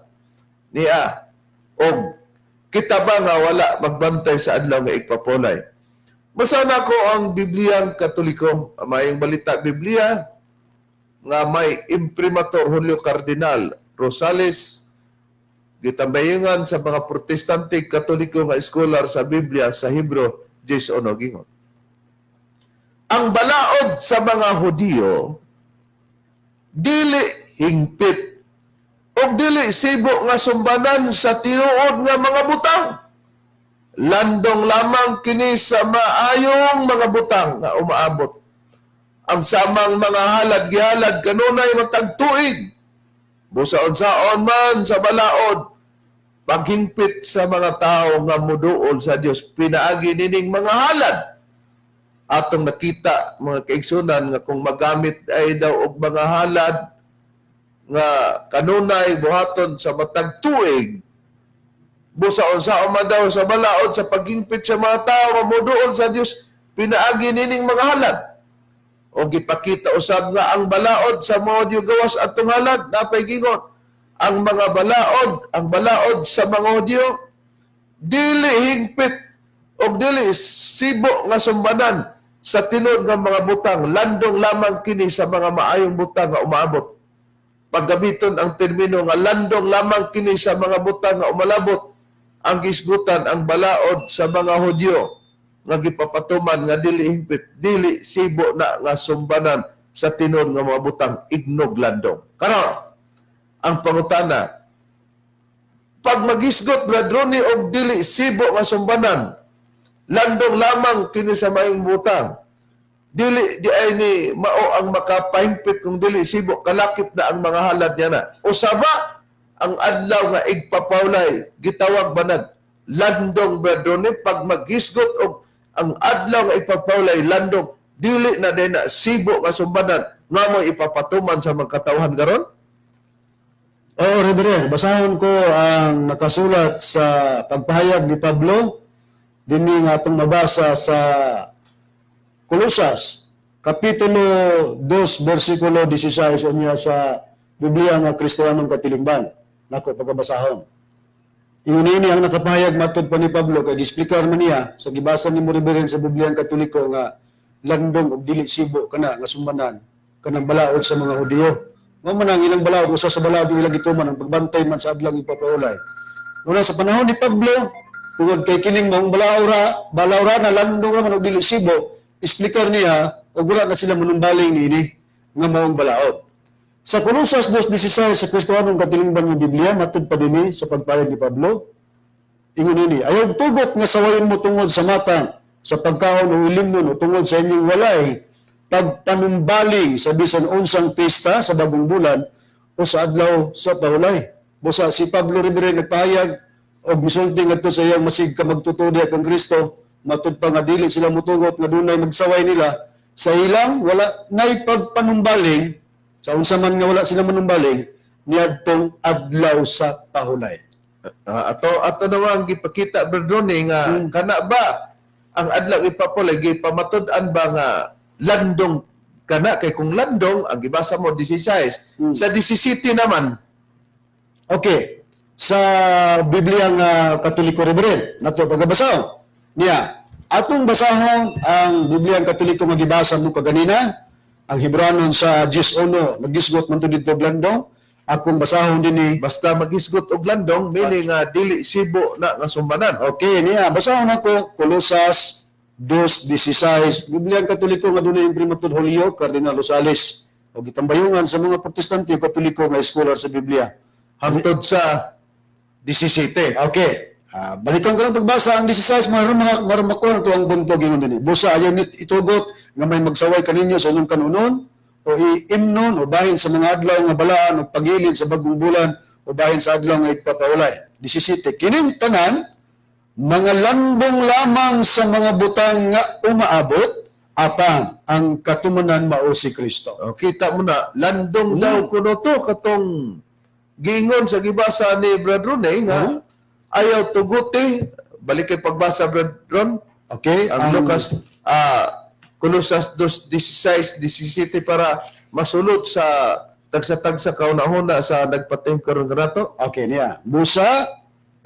Niya og kita ba nga wala magbantay sa adlaw nga igpapolay. Basa ko ang Bibliyang Katoliko, ang Maayong Balita Biblia nga may imprimatur Julio Cardinal Rosales, gitambayungan sa mga Protestante Katoliko nga scholar sa Biblia sa Hebro Jason Ogingon. Ang balaod sa mga Hudiyo dili hingpit o dili sibo nga sumbanan sa tinuod nga mga butang. Landong lamang kini sa maayong mga butang nga umaabot. Ang samang mga halad gihalad kanunay matag tuig. Busaon-saon man sa balaod, paghingpit sa mga tao nga muduol sa Dios pinaagi nining mga halad. Atong nakita, mga kaigsunan, nga kung magamit ay daw og mga halad nga kanunay buhaton sa matag tuig, busaon sa man daw sa balaod sa paghingpit sa mga tao nga moduol sa Dios pinaagi nining mga halad. O gipakita usab nga ang balaod sa mga Hudyo gawas atong halad. Napay gingon ang mga balaod, ang balaod sa mga Hudyo dili hingpit o dili sibo nga sumbanan sa tinuod nga mga butang, landong lamang kini sa mga maayong butang nga umaabot. Paggamiton ang termino nga landong lamang kini sa mga butang nga umalabot, ang gisgutan ang balaod sa mga Hudyo nga gipapatuman nga dili hingpit, dili sibo na nga sumbanan sa tinuod nga mga butang, ignog landong. Karon ang pangutana, pag magisgot, Brad Ronnie, og dili sibo nga sumbanan, landong lamang kini sa maayong butang, dili di ay ni mao ang makapahingpit kung dili sibo, kalakip na ang mga halad niya na usaba ang adlaw nga igpapawlay gitawag banag landong, Brad Ronnie? Pag maghisgot og ang adlaw nga igpapawlay landong, dili na din na sibo nga sumbanan nga mo ipapatuman sa mga katawhan karon? Oo, Reverend, basahon ko ang nakasulat sa pagpahayag ni Pablo, dinhi nga atong mabasa sa Kolosas, Kapitulo 2, versikulo 16 unya sa Biblia nga Kristohanong Katilingban. Nako, pagkabasahon. Ingon ini ang nakapahayag matod pa ni Pablo kay gisplikar man niya sa gibasa nimo, Reverend, sa Bibliang Katoliko nga landong og dili sibo kana nga sumbanan kanang balaod sa mga Hudiyo. Mao man ang ilang balaod, usa sa balaod ang ilang gituman ang pagbantay man sa adlaw ipapahulay. Una sa panahon ni Pablo, tungod kay kining maong balaora na landong ra man og dili sibo, isplikar niya og wala na sila manumbaling niini nga maong balaod. Sa Kolosas 2:16 sa Kristohanong Katilingban nga Biblia, matud pa dinhi sa pagpayag ni Pablo, ingon ini, "Ayaw tugot nga sawayon mo tungod sa matang, sa pagkaon o ilimnon o tungod sa inyong walay pagpanumbaling sa bisan unsang pista sa bagong bulan o sa adlaw sa pahulay." Busa si Pablo, Reverend, nagpahayag og misulti ngadto sa iyang masig ka magtutudi kang Kristo, matud pa nga dili sila mutugot nga dunay magsaway nila sa ilang wala nay pagpanumbaling sa unsa man nga wala sila manumbaling niadtong adlaw sa pahulay. Ato ato naman gipakita, Berdoni, nga kana ba ang adlaw ipapulay gipamatud-an ba nga landong kana? Kay kung landong ang gibasa mo 16, sa 17 naman? Okay. Sa Biblia nga Katoliko, Reverend, nato pagabasa. Niya, atong basahon ang Biblia ang Katoliko nga gibasa mo kaganina, ang Hebranon sa 10:1, nagisgot man to didto landong. Akong basahon dinhi. Basta magisgot og landong, meaning nga dili sibo na nga sumbanan. Okay, niya, basahon ako Kolosas 2:16. Biblia ang Katoliko nga dunay imprimatur Julio Cardinal Rosales o gitambayungan sa mga Protestante o Katoliko nga scholar sa Biblia. Hangtod sa 17. Okay. Balikan ko lang pagbasa ang 16, maron makuha to ang buntog ingon dinhi. "Busa ayaw nit itugot nga may magsaway kaninyo sa inyong kanunon o iimnon o bahin sa mga adlaw nga balaan o pagilid sa bagong bulan o bahin sa adlaw nga igpapahulay." 17. "Kining tanan mga landong lamang sa mga butang nga umaabot, apan ang katumanan mao si Kristo." O, kita mo na landong daw kuno to katong giingon sa gibasa ni Brad Rone nga ayaw tuguti. Balik kay pagbasa, Brad Ron. Okay? Ang Lucas, Colosas 2:16 17 para masulot sa tagsa-tagsa kauna-una sa nagpating karon kanato. Okay niya. "Busa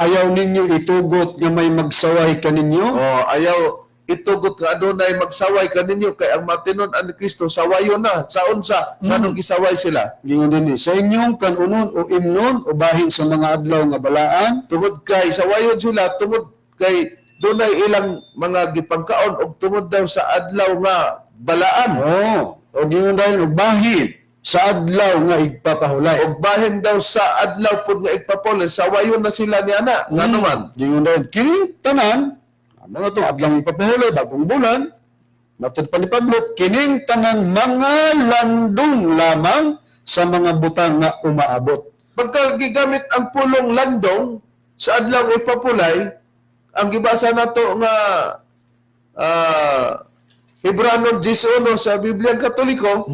ayaw ninyo itugot nga may magsaway kaninyo." Oh, ayaw itugot nga adunay magsaway kaninyo kay ang matinon-an ni Kristo sawayon na sa unsa, nganong gisaway sila? Gingon dinhi, "Sa inyong kanunon o imnon o bahin sa mga adlaw nga balaan." Tungod kay sawayon sila tungod kay dunay ilang mga gipangkaon og tungod daw sa adlaw nga balaan. Oh, o gingon dayon, "Og bahin sa adlaw nga igpapahulay." Og bahin daw sa adlaw pud nga igpapahulay, sawayon na sila ni ana, ngano man? Gingon dayon, "Kining tanan," ano to, adlaw nga igpapahulay, bagong bulan, matud pa ni Pablo, "kining tanan mga landong lamang sa mga butang nga umaabot." Pagka gigamit ang pulong landong sa adlaw ipapulay, ang gibasa nato nga Hebrano 10:1 sa Biblia Katoliko,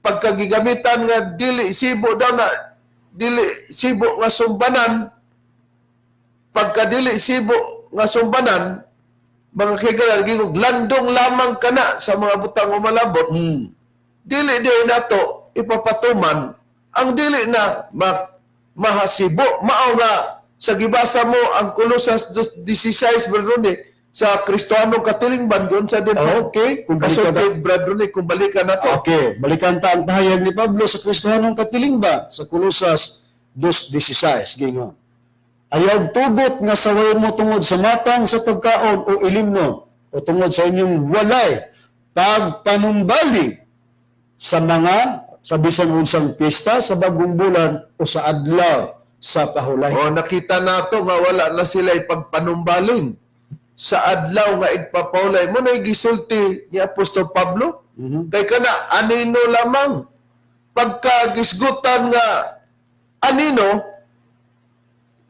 pagka gigamitan nga dili sibo daw na, dili sibo nga sumbanan, pagka dili sibo nga sumbanan, mga kaibigan, gingog landong lamang kana sa mga butang umalabot, dili di nato ipapatuman ang dili na mahasibo. Mao nga sa gibasa mo ang Colosas 2:16, Brad Ronnie, sa Kristohanong Katilingban doon sa din. Okay, kung balikan kasulti, Brad Ronnie, kung balikan nato. Okay, balikan ta ang pahayag ni Pablo sa Kristohanong Katilingban sa Kolosas 2:16, gingon, "Ayaw tugot nga saway mo tungod sa matang sa pagkaon o ilimnon o tungod sa inyong walay pagpanumbaling sa mga sa bisan unsang piyesta sa bagong bulan o sa adlaw sa pahulay." O, nakita nato nga wala na sila ipagpanumbaling sa adlaw nga igpapahulay mo na gisulti ni Apostol Pablo kay kana anino lamang. Pagka gisgutan nga anino,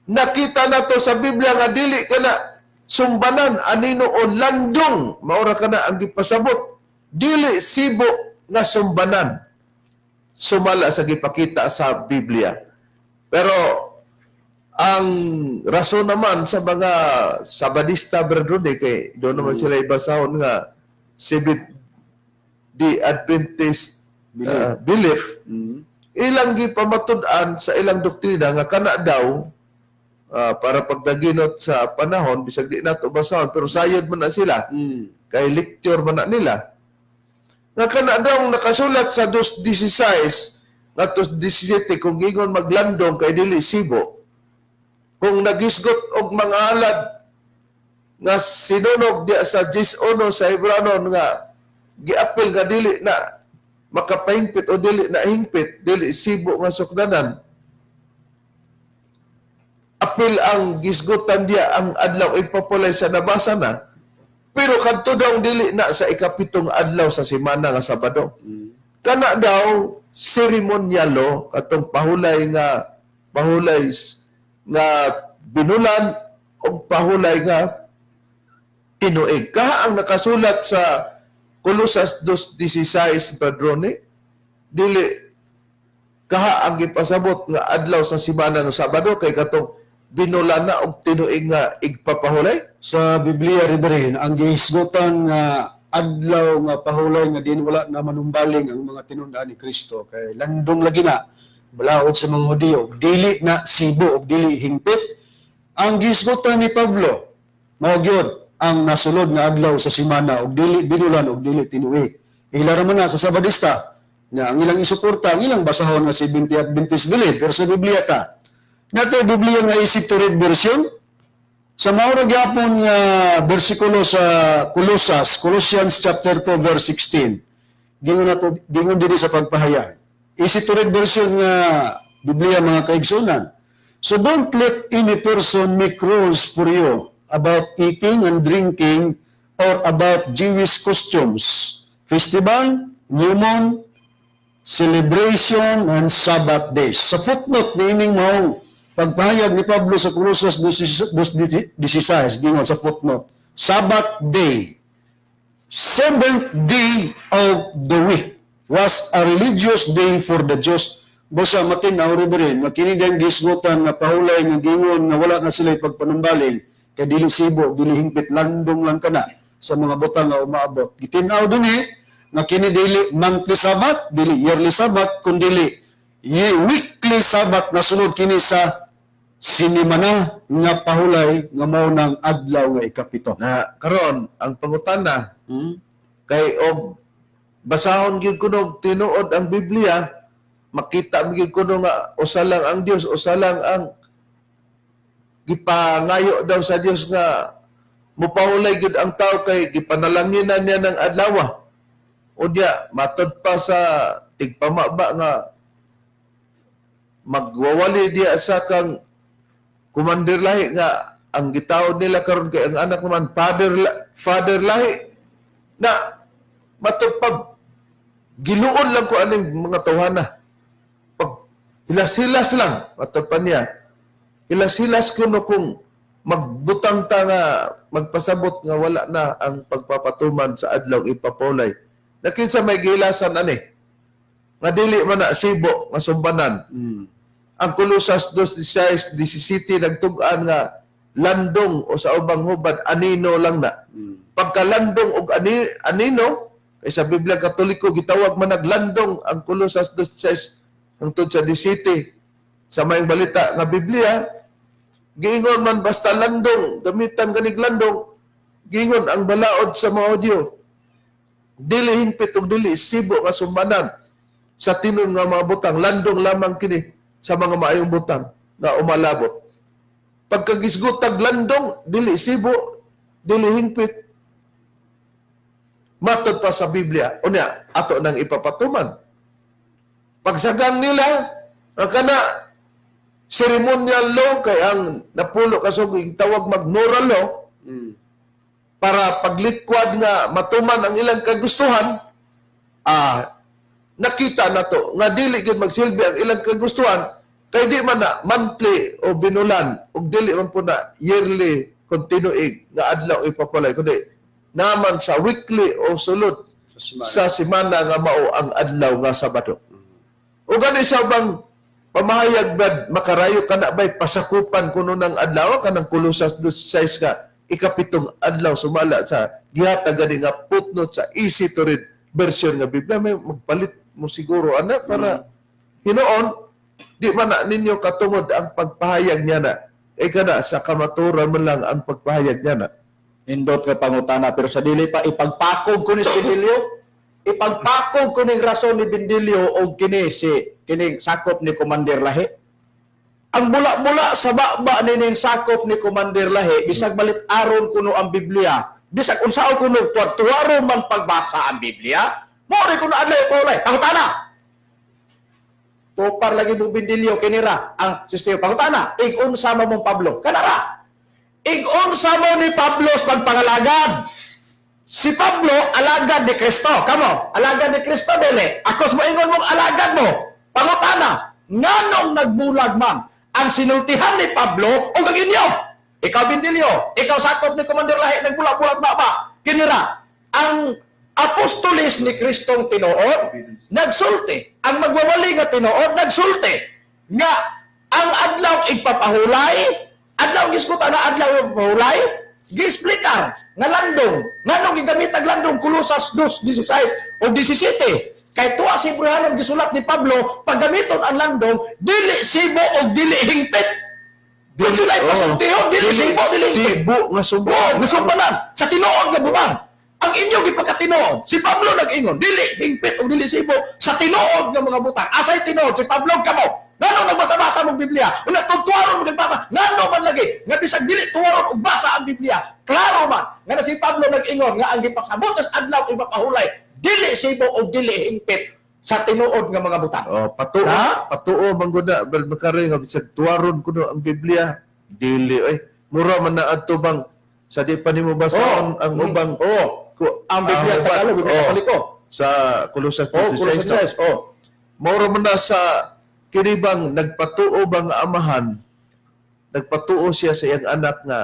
nakita nato sa Biblia nga dili kana sumbanan anino o landong, maura kana ang gipasabot, dili sibo nga sumbanan sumala sa gipakita sa Biblia. Pero ang rason naman sa mga Sabadista, Brad, kay doon naman sila ibasahon nga Seventh Day Adventist belief, ilang gipamatud-an sa ilang doktrina nga kana daw Para pagdaginot sa panahon, bisag di nato basahon, pero sayod man na sila kay lecture man na nila nga kana daw nakasulat sa 2:16 ngadto 17, kung gingon maglandong kay dili sibo, kung nagisgot og mga alad nga sinunog diya sa 10:1 sa Hebranon nga giapil nga dili na makapahingpit o dili na hingpit, dili sibo nga sukdanan, apil ang gisgutan diya ang adlaw ipapulay sa nabasa na, pero kadto daw dili na sa ikapitong adlaw sa semana nga Sabado. Kana daw seremonyalo katong pahulay nga binulan o pahulay nga tinuig. Kaha ang nakasulat sa Kolosas 2:16, Padrone, dili kaha ang gipasabot nga adlaw sa semana nga Sabado kay katong binulan na og tinuig nga igpapahulay? Sa Biblia, Reverend, ang gihisgutan nga adlaw nga pahulay nga din wala na manumbaling ang mga tinun-an ni Kristo kay landong lagi na balaod sa mga Hudiyo, dili na sibo ug dili hingpit. Ang gihisgutan ni Pablo mao gyud ang nasulod nga adlaw sa simana ug dili binulan ug dili tinuig. Ila ra man na sa Sabadista na ang ilang isuporta ang ilang basahon nga 70 Adventist belief, pero sa Biblia ta nato Biblia nga easy to read version sa mao ra gyapon nga bersikulo sa Colosas, Colossians chapter 2 verse 16. Gingon nato, gingon diri sa pagpahayag. Easy to read version nga Biblia, mga kaigsunan. So don't let any person make rules for you about eating and drinking or about Jewish customs, festival, new moon, celebration, and Sabbath days. Sa footnote ni ining maong pagpahayag ni Pablo sa Colosas 2:16, gingon sa footnote, Sabbath day, seventh day of the week, was a religious day for the Jews. Busa matin-aw, Reverend, nga kini diyang gisgutan nga pahulay nga gingon nga wala na sila pagpanumbaling kay dili sibo, dili hingpit, landong lang kana sa mga butang nga umaabot. Gitin-aw dinhi nga kini dili monthly Sabbath, dili yearly Sabbath, kundi weekly Sabbath na sunod kini sa sinimana nga pahulay nga mao ng adlaw nga ikapito. Na karon ang pangutana kay og basahon gyud kuno tinuod ang Biblia, makita mo gyud kuno nga usa lang ang Dios, usa lang ang gipangayo daw sa Dios nga mupahulay gyud ang tao kay gipanalanginan niya ng adlaw. Unya matod pa sa tigpamaba nga magwawali diya sa kang Commander Lahi nga ang gitawag nila karon kay ang anak naman Father Lahi na matod pa giluon lang ko aning mga tawhana pag hilas-hilas lang. Matod pa niya, hilas-hilas kuno kung magbutang ta nga magpasabot nga wala na ang pagpapatuman sa adlaw ipapulay na kinsa may gihilasan ani nga dili man na sibo nga sumbanan? Ang Kolosas 2:16, 17 nagtug-an nga landong o sa ubang hubad anino lang na. Pagkalandong og anino kay sa Biblia Katoliko gitawag man naglandong ang Kolosas 2:16 hangtod sa 17 sa Maayong Balita nga Biblia, giingon man basta landong, gamitan ganig landong, giingon ang balaod sa mga Hudyo dili hingpit ug dili sibo nga sumbanan sa tinon nga mga butang, landong lamang kini sa mga maayong butang nga umalabot. Pagkagisgutag landong, dili sibo, dili hingpit matod pa sa Biblia. Unya ato nang ipapatuman pagsagang nila ang kana ceremonial law kay ang napulo ka sugo tawag mag-moral law para paglikwad nga matuman ang ilang kagustuhan. Nakita na to nga dili gyud magsilbi ang ilang kagustuhan kay di man na monthly o binulan ug dili man po na yearly continuing nga adlaw ipapalay, kundi naman sa weekly o sulod Sa simana. Sa semana nga mao ang adlaw nga Sabado. O gani sa ubang pamahayag, brad, makarayo ka na ba'y pasakupan kuno ng adlaw kanang Kolosas 2:6 ka ikapitong adlaw sumala sa gihatag gani nga footnote sa easy to read version nga Biblia? May magpalit mo siguro ana para hinuon di man na ninyo katungod ang pagpahayag niya na. Eh kana sa kamaturan man lang ang pagpahayag niya na. Nindot nga pangutana, pero sa dili pa ipagpakog ko ni si Bindilyo, ipagpakog ko ning rason ni Bindilyo og kini si kining sakop ni Commander Lahi. Ang bula-bula sa baba nining sakop ni Commander Lahi, bisag balit aron kuno ang Biblia, bisag unsaon kuno tuwad-tuwaron man pagbasa ang Biblia, mo rin kuno adlaw paulay. Pangutana. Tupar lagi mo Bindilyo kinira ang sistema. Pangutana, ig-unsa mo mong Pablo. Kanara. Ig-unsa mo ni Pablo sa pagpangalagad. Si Pablo, alagad ni Kristo. Kamo, alagad ni Kristo, dili. Akos mo ingon mong alagad mo. Pangutana, nganong nagbulag man ang sinultihan ni Pablo o ang inyo? Ikaw, Bindilyo, ikaw sakop ni Commander Lahi, nagbulag-bulag ba ba? Kinira, ang apostolis ni Kristong tinuod, nagsulti. Ang magwawali nga tinuod, nagsulti. Nga, ang adlaw igpapahulay, adlaw giskuta na adlaw igpapahulay, giexplikar nga landong, nganong gigamit ang landong Kolosas 2:16 o 17. Kay tuwa si Bruhanon gisulat ni Pablo, paggamiton ang landong, dili sibo o dili hingpit. Kung sila ipasultihon, dili sibo, dili hingpit. Sibo nga sumbo. Oo, nasumpanan sa tinuod nga butang. Ang inyong gipakatinuod, si Pablo nag-ingon, dili hingpit o dili sibo sa tinuod nga mga butang. Asay tinuod si Pablo kamo? Ngano nagbasa-basa mong Biblia? Una tuwaron mo nagbasa, ngano man lagi nga bisag dili tuwaron og basa ang Biblia. Klaro man nga na si Pablo nag-ingon nga ang gipasabot sa adlaw ipapahulay, dili sibo o dili hingpit sa tinuod nga mga butang. Oh, patuo, Ha? patuo man gud na bal makare nga bisag tuwaron kuno ang Biblia. Dili oy. Mura man na adto bang sa di pa nimo basahon ang ubang Oh, ang Biblia ang uban. Tagalog, Biblia Oh, Katoliko. Sa Colosas Oh, 2:16. Colosas 3, oh. Mura man na sa kini bang nagpatuo bang amahan, nagpatuo siya sa iyang anak nga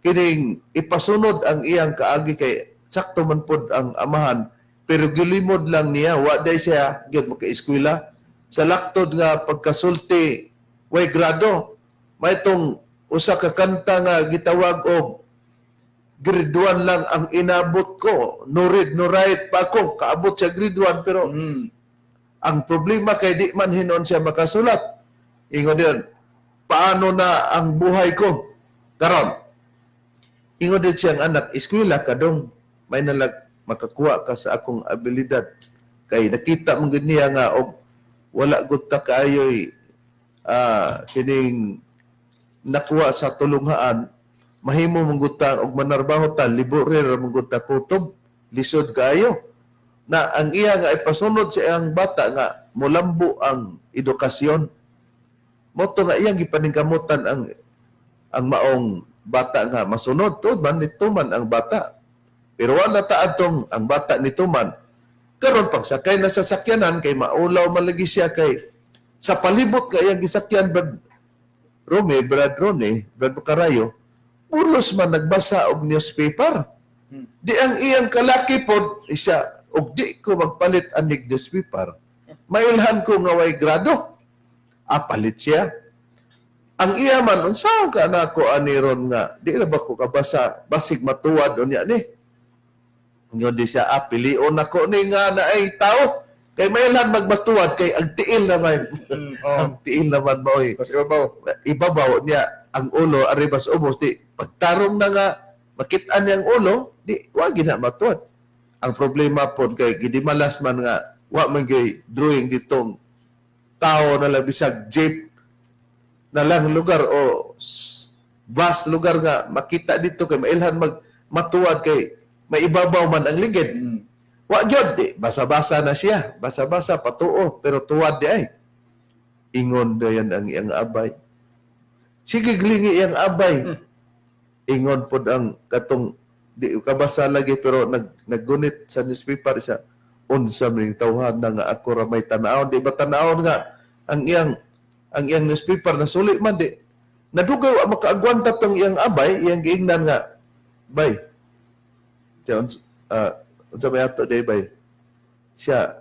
kining ipasunod ang iyang kaagi kay sakto man pod ang amahan, pero gilimod lang niya, wa day siya gyud makaeskwela sa laktod nga pagkasulti, way grado. May itong usa ka kanta nga gitawag og "Grade 1 lang ang inabot ko, no read no write pa ako." Kaabot siya grade 1, pero ang problema kay di man hinon siya makasulat. Ingon din, "Paano na ang buhay ko karon?" Ingon din siyang anak, "Eskwela ka dong, may nalag makakuha ka sa akong abilidad." Kay nakita man gud niya nga og wala gud ta kaayoy kining nakuha sa tulunghaan, mahimo man gud ta og manarbaho ta, libre ra man gud ta kutob, lisod kaayo. Na ang iya nga ipasunod sa iyang bata nga molambo ang edukasyon. Mao to nga iyang gipaningkamutan ang maong bata nga masunod tuod man nituman ang bata. Pero wala ta atong ang bata nituman. Karon pagsakay na sa sakyanan kay maulaw man lagi siya kay sa palibot nga iyang gisakyan, Brad Rome, Brad Rone, Brad Bacarayo, pulos man nagbasa og newspaper. Di ang iyang kalaki pod siya, og di ko magpalit anig newspaper. Mailhan ko nga way grado. Ah, palit siya. Ang iya man, unsa ka na ako ani ron nga, di na ba ko kabasa, basig matuwad unya ni. Ngayon di siya, ah, pilion ako ni nga na ay tao. Kay mailhan magmatuwad, kay ang tiil naman. Ang tiil naman maoy Kasi ibabaw. Ibabaw niya ang ulo aribas ubos, di pagtarong na nga makit-an niyang ulo, di wa gina matuod. Ang problema pod kay gidimalas man nga wa man gyud drawing ditong tao na lang, bisag jeep na lang lugar o bus lugar nga makita dito kay mailhan mag matuwad kay maibabaw man ang ligid. Wa gyud, di basa-basa na siya, basa-basa patuo, pero tuwad di ay. Ingon dayan ang iyang abay. Sige, glingi iyang abay. Ingon pod ang katong di kabasa lagi pero naggunit sa newspaper siya. Unsa man ning tawhan na nga ako ra may tan-awon? Di ba tan-awon nga ang iyang newspaper nasuli man di. Nadugay wa makaagwanta tong iyang abay, iyang giingnan nga, "Bay, siya, unsa may ato day, bay?" Siya,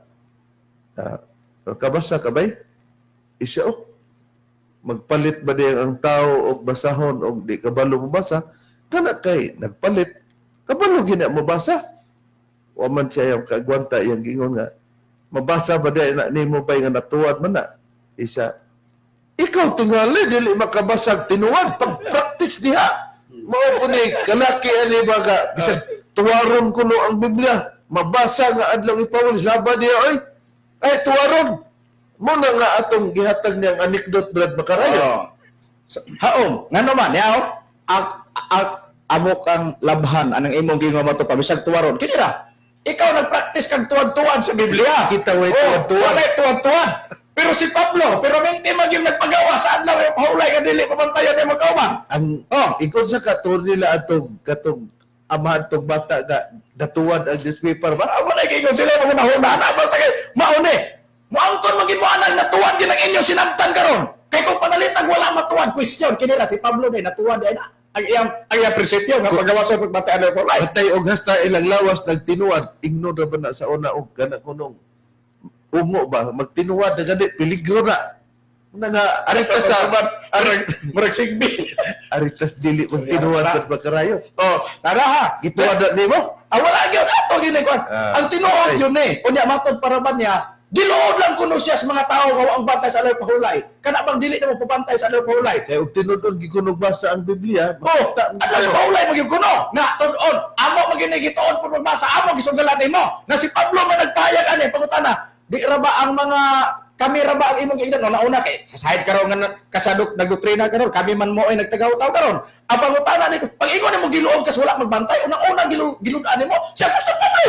"Kabasa ka, bay?" Isya, "Oh, magpalit ba diyan ang tao og basahon og di kabalo mo basa? Kana kay nagpalit, kabalo gina mo basa." Wa man siya yung kaagwanta, iyang giingon nga, "Mabasa ba diyan na nimo, bay, nga natuwad man na?" Isa, Ikaw tingali dili makabasag tinuod pag-practice diha. Mao po ni kalaki ani ba ka bisag tuwaron kuno ang Biblia, mabasa nga adlaw ipawol saba diha oy. Ay tuwaron. Mo na nga atong gihatag niyang anecdote, Brad Makarayo. Oo. Haom, ngano man yaw, ak ak amo kang labhan anang imong gingon mo to pa bisag tuwaron. Kini ra. Ikaw nagpractice kag tuwad-tuwad sa Biblia. Kita way Oh, tuwad-tuwad. Walay tuwad-tuwad. Pero si Pablo, pero minti man yung nagpagawa sa adlaw ay pahulay ka dili pabantayan nimo kauban. Ang ikon sa katur nila atong katong amahan tong bata nga datuan ang newspaper ba? Ah, wala kay sila mga nahuna na basta kay mauni. Moangkon man gid mo anang natuwan gid ang inyong sinabtan karon. Kay kung panalitag wala matuwan, question kini ra si Pablo day natuwan day na ang iyang prinsipyo nga paggawa sa pagbati ano ko lay. Patay og hasta ilang lawas nagtinuad, ingno ra ba na sa una og kana kunong ungo ba magtinuad na gani peligro na. Una nga arita sa Arag murag sigbi. Aritas dili magtinuad pud makarayo. Oh, tara ha. Gituad na nimo? Ah, wala gyud ato gini kuan. Ah, Ang tinuod okay. yun eh. Unya matod para ba niya, giluod lang kuno siya sa mga tao nga wa ang bantay sa adlaw pahulay. Kana bang dili na mo pabantay sa adlaw pahulay? Kay og tinud-on gikunog basa ang Biblia, Oh, makita mo adlaw kayo. pahulay magyud kuno. Nga tun-on, amo magyud gituon pud magbasa, amo gisugalan nimo. Na si Pablo man nagpahayag ani pangutana, di ra ba ang mga kami ra ba ang imong giingnan? Una-una kay sa side karon nga kasadok nagdoktrina karon, kami man mo ay nagtagaw-taw karon. Ang pangutana ni pag ingon nimo giluog kas wala magbantay, unang-una gilud-an nimo si Apostol Pablo.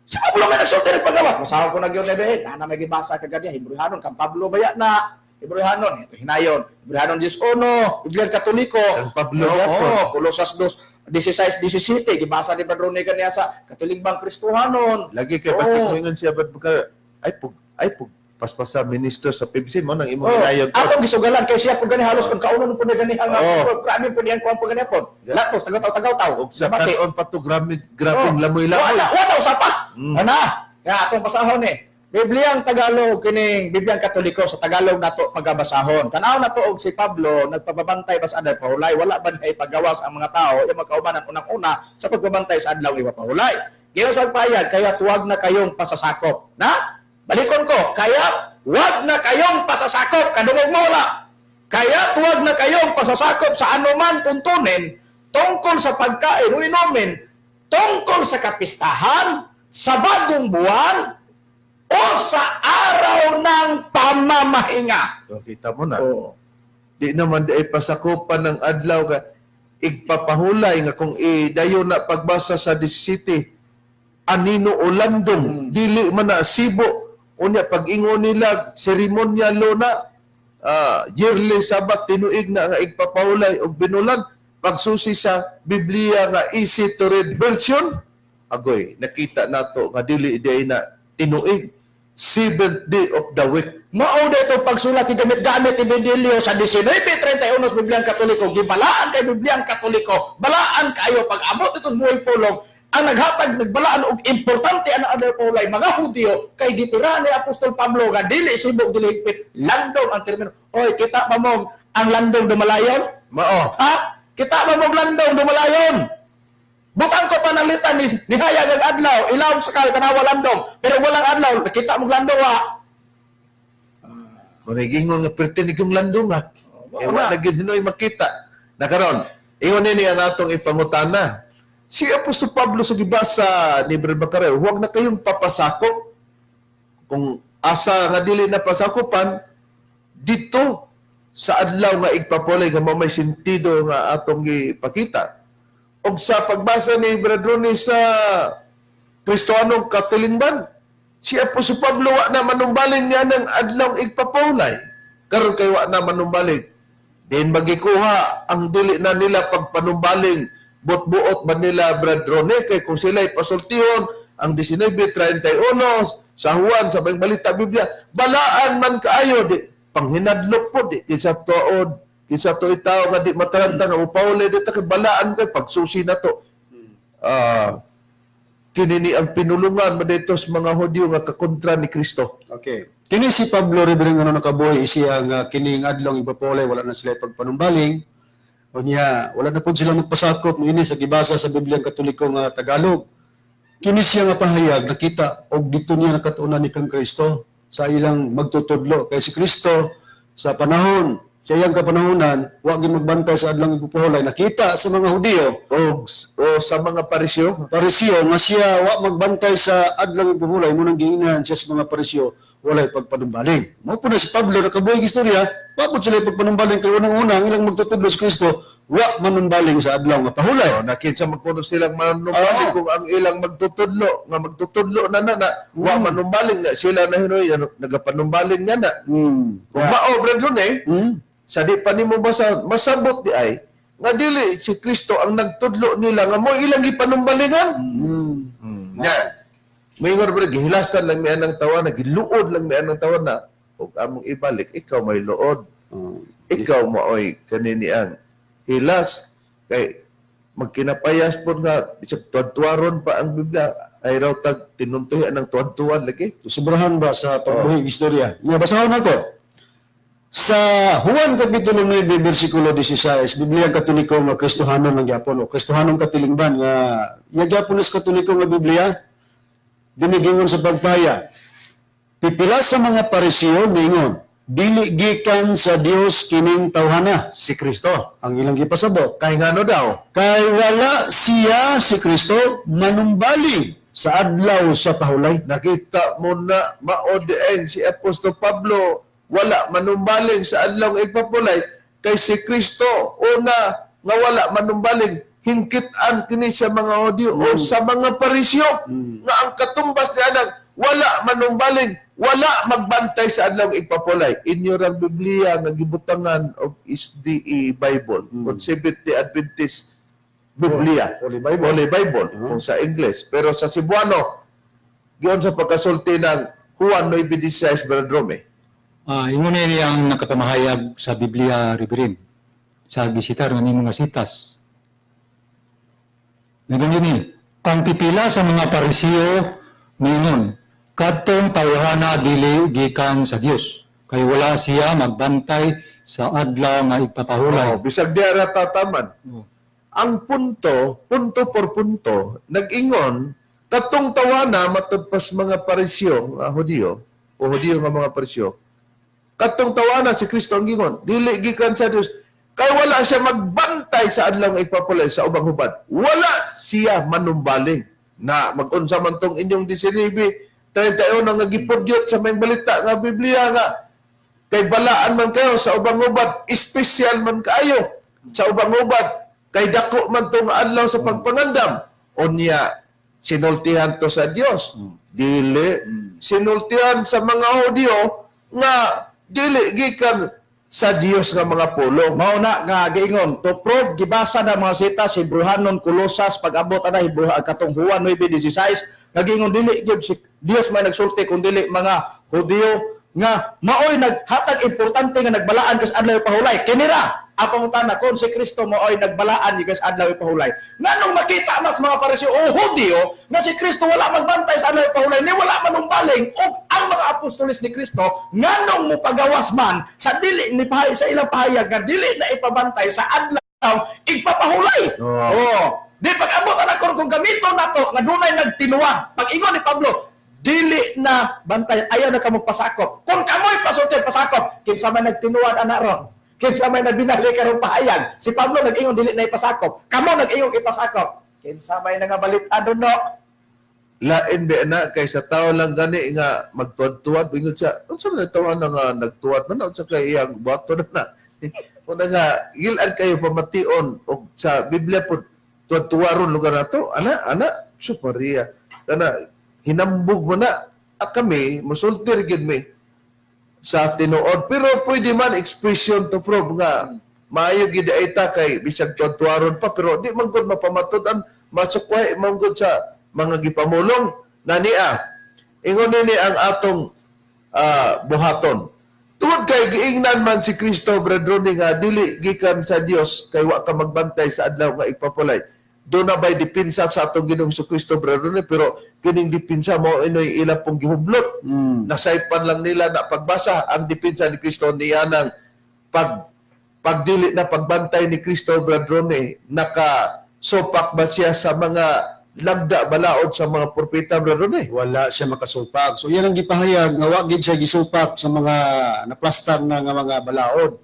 Si Pablo may nagsulti ng pagawas. Masawa ko na gyud nebe, na may gibasa kagadya Hebrehanon kang Pablo baya na. Hebrehanon, ito hinayon. Hebrehanon 10, Biblia Katoliko. Kang Pablo Oo, gyapon. Colosas 2, 16, 17, gibasa ni Padrone kaniya sa Katolikbang Kristohanon. Lagi kay Oo. basig moingon siya bad baka ay pug paspasa minister sa PBC mo nang imong Oh, hinayon. atong gisugalan kay siya pud gani halos kung kaunon pud na gani ang Oo. grabe pud niyang kuan pud gani pod. Yeah. Latos tagaw-tagaw taw. Og sa kanon pa to grabe grabeng lamoy-lamoy. Wala, wala usapa. Ana, nga atong basahon eh. Bibliang Tagalog kining Bibliang Katoliko sa Tagalog nato pagabasahon. Tan-aw nato og si Pablo nagpababantay bas adlaw pahulay, wala ba niya ipagawas ang mga tao yung magkaubanan unang-una sa pagbabantay sa adlaw ipapahulay. Giyon sa pagpahayag, kaya tuwag na kayong pasasakop. Na? Balikon ko, kaya wag na kayong pasasakop, kadungog mo wala. Kaya tuwag na kayong pasasakop sa anuman tuntunin tungkol sa pagkain o inumin, tungkol sa kapistahan, sa bagong buwan, o sa araw ng pamamahinga. So, kita mo na. Oo. Di naman di ay pasakopan ng adlaw ka igpapahulay nga kung idayon na pagbasa sa 17 anino o landong dili man na sibo unya pag-ingon nila seremonya na yearly Sabat tinuig na nga igpapahulay og binulan pagsusi sa Biblia nga easy to read version, agoy nakita nato nga dili di na tinuig seventh day of the week. Mao na itong pagsulat ni gamit-gamit ni Benilio sa 1931 sa Bibliang Katoliko. Gibalaan kay Bibliang Katoliko. Balaan kayo pag abot ito sa buhay pulong. Ang naghatag nagbalaan og importante ang adlaw pahulay mga Hudyo kay gitira ni Apostol Pablo nga dili sibog dili higpit landong ang termino. Oy, kita ba mo ang landong dumalayon? Mao. Ha? Kita ba mong landong dumalayon? Butang ko panalitan ni hayag ang adlaw, ilawom sa kayo, tanawa landong. Pero walang adlaw, kita mong landong wa. Murigingon nga perti ni kong landong ha. Oh, Eh, wa na gyud hinoy makita. Nakaron, ingon nini ang atong ipangutana. Si Apostol Pablo sa gibasa ni Brad Bacareo, huwag na kayong papasakop. Kung asa nga dili na pasakopan, dito sa adlaw nga igpapulay nga mamay sentido nga atong gipakita. Og sa pagbasa ni Brad Ronnie sa Kristohanong Katulingban, si Apostol Pablo wa na manumbalin niya ng adlaw igpapulay. Karon kay wa na manumbaling. Din magikuha ang dili na nila pagpanumbaling buot-buot ba nila, Brad Ronnie, kay kung sila ipasultihon ang 19:31 sa Juan sa Maayong Balita Biblia balaan man kaayo di panghinadlok po di kinsa tuod kinsa tuoy tao nga di mataranta nga mopahulay dito kay balaan kay pagsusi na to. Ah, kini ni ang pinulungan man dito sa mga Hudyo nga kakontra ni Kristo. Okay. Kini si Pablo Reverend ano nakabuhi siya nga kining adlong ipapulay wala na sila pagpanumbaling. Unya, wala na pud sila magpasakop niini sa gibasa sa Bibliang Katoliko nga Tagalog. Kini siya nga pahayag nakita og dito niya nakatunan ni kang Kristo sa ilang magtutudlo kay si Kristo. Sa panahon sa iyang kapanahonan, wa gyud magbantay sa adlawng igpapahulay. Nakita sa mga Hudiyo, O sa mga Pariseo, Pariseo nga siya wa magbantay sa adlawng igpapahulay, mo nang giingnan siya sa mga Pariseo, walay pagpanumbaling. Mao po na si Pablo nakabuhi og istorya, wa pud sila pagpanumbaling kay unang-una ang ilang magtutudlo si Kristo, wa manumbaling sa adlaw nga pahulay. O, nakinsa magpuno silang manumbaling kung ang ilang magtutudlo, nga magtutudlo na na, na wa manumbaling na sila na hinoy, ano, nagapanumbaling nga na. Kung mao, Brad eh, sa di pa nimo basa, masabot di ay, nga dili si Kristo ang nagtudlo nila, nga mo ilang gipanumbalingan. Nga, may bro, gihilasan lang mi anang tawana, giluod lang mi anang tawana, ug among ibalik, ikaw may luod. Ikaw maoy kanini ang hilas kay magkinapayas po nga bisag tuad-tuaron pa ang Biblia ay raw tag tinuntuyan ng tuad-tuan lagi. Sobrahan ba sa pagbuhi og istorya? Nga basahon ako. Sa Juan Kapitulo 9, versikulo 16, Biblia Katoliko nga Kristohanon lang gyapon o Kristohanong katilingban nga iya gyapon is Katoliko nga Biblia dinigingon sa pagpaya. Pipila sa mga Pariseo ningon, dili gikan sa Dios kining tawhana. Si Kristo. Ang ilang gipasabot. Kay ngano daw? Kay wala siya si Kristo manumbaling sa adlaw sa pahulay. Nakita mo na mao dieng si Apostol Pablo wala manumbaling sa adlaw nga ipapulay kay si Kristo una nga wala manumbaling hingkit-an kini sa mga Hudyo o sa mga Pariseo nga ang katumbas ni anang wala manumbaling, wala magbantay sa adlaw nga ipapulay. Inyo rang Biblia nga gibutangan og SDE Bible, mm. Seventh-day Adventist Biblia. Holy Bible. Holy Bible kung sa English. Pero sa Cebuano, giyon sa pagkasulti ng Juan 9:16, Brother Rome. Ingon ni ang nakapamahayag sa Biblia, Reverend, sa gisitar nga nimo nga sitas. Ngayon ni, ang pipila sa mga Pariseo ningon, kadtong tawhana dili gikan sa Dios, kay wala siya magbantay sa adlaw nga igpapahulay. Oh, bisag di ara tataman. Ang punto, punto por punto, nag-ingon, katong tawana matud pas mga Pariseo, nga Hudiyo, o Hudiyo nga mga Pariseo, katong tawana si Kristo ang gingon, dili gikan sa Dios, kay wala siya magbantay sa adlaw nga ipapulay sa ubang hubad. Wala siya manumbaling na mag-unsa man tong inyong 19:31 ang nagipudyot sa may balita nga Biblia nga kay balaan man kayo sa ubang hubad, espesyal man kaayo sa ubang hubad, kay dako man tong adlaw sa pagpangandam. Unya, sinultihan to sa Dios. Dili sinultihan sa mga Hudyo nga dili gikan sa Dios nga mga pulong. Mao na nga giingon to prove, gibasa na mga sitas Hebrehanon, Kolosas, pag-abot ana Hebrew katong Juan 9:16 nga giingon dili gyud si Dios may nagsulti kun dili mga Hudiyo nga maoy naghatag importante nga nagbalaan kas adlaw pahulay. Kinira ang pangutana, kung si Kristo maoy nagbalaan kas adlaw pahulay, nganong makita mas mga Fariseo o Hudiyo nga si Kristo wala magbantay sa adlaw pahulay ni wala manumbaling, ug ang mga apostoles ni Kristo nganong mopagawas man sa dili ni pahay sa ilang pahayag nga dili na ipabantay sa adlaw igpapahulay? Oh. Di pag-abot ana kung gamito nato nga dunay nagtinuwag. Pag ingon ni Pablo, dili na bantay, ayaw na kamo pasakop. Kung kamoy pasulti pasakop, kinsa man nagtinuwad ana ron? Kinsa may nagbinali karong pahayag? Si Pablo nag-ingon dili na ipasakop. Kamo nag-ingon ipasakop. Kinsa may nangabalit ano no? Lain ba na kay sa tao lang gani nga magtuwad-tuwad, ingon siya, unsa man ang tawo na nga nagtuwad man, unsa kay iyang buhaton na na? Una nga gilan kayo pamation og sa Biblia pod tuwad-tuwaron lugar nato ana ana su Maria kana hinambog mo na. Ah, kami musulti gyud mi sa tinuod, pero pwede man expression to prove nga maayo gid ay ta kay bisag tuwad-tuwaron pa, pero di man gud mapamatud-an, masukway man gud sa mga gipamulong na niya. Ingon nini ang atong buhaton tungod kay giingnan man si Kristo, Brad Ronnie, nga dili gikan sa Dios kay wa ka magbantay sa adlaw nga igpapulay. Do na bay dipinsa sa atong Ginoong Kristo, Brad Ronnie, pero kining dipinsa mo inoy ila pong gihublot. Nasaypan lang nila na pagbasa ang dipinsa ni Kristo niya ng pagdili na pagbantay ni Kristo, Brad Ronnie, naka sopak ba siya sa mga lagda balaod sa mga propeta, Brother Rene. Wala siya makasupak. So yan ang gipahayag nga wa gid siya gisupak sa mga naplastar na nga mga balaod.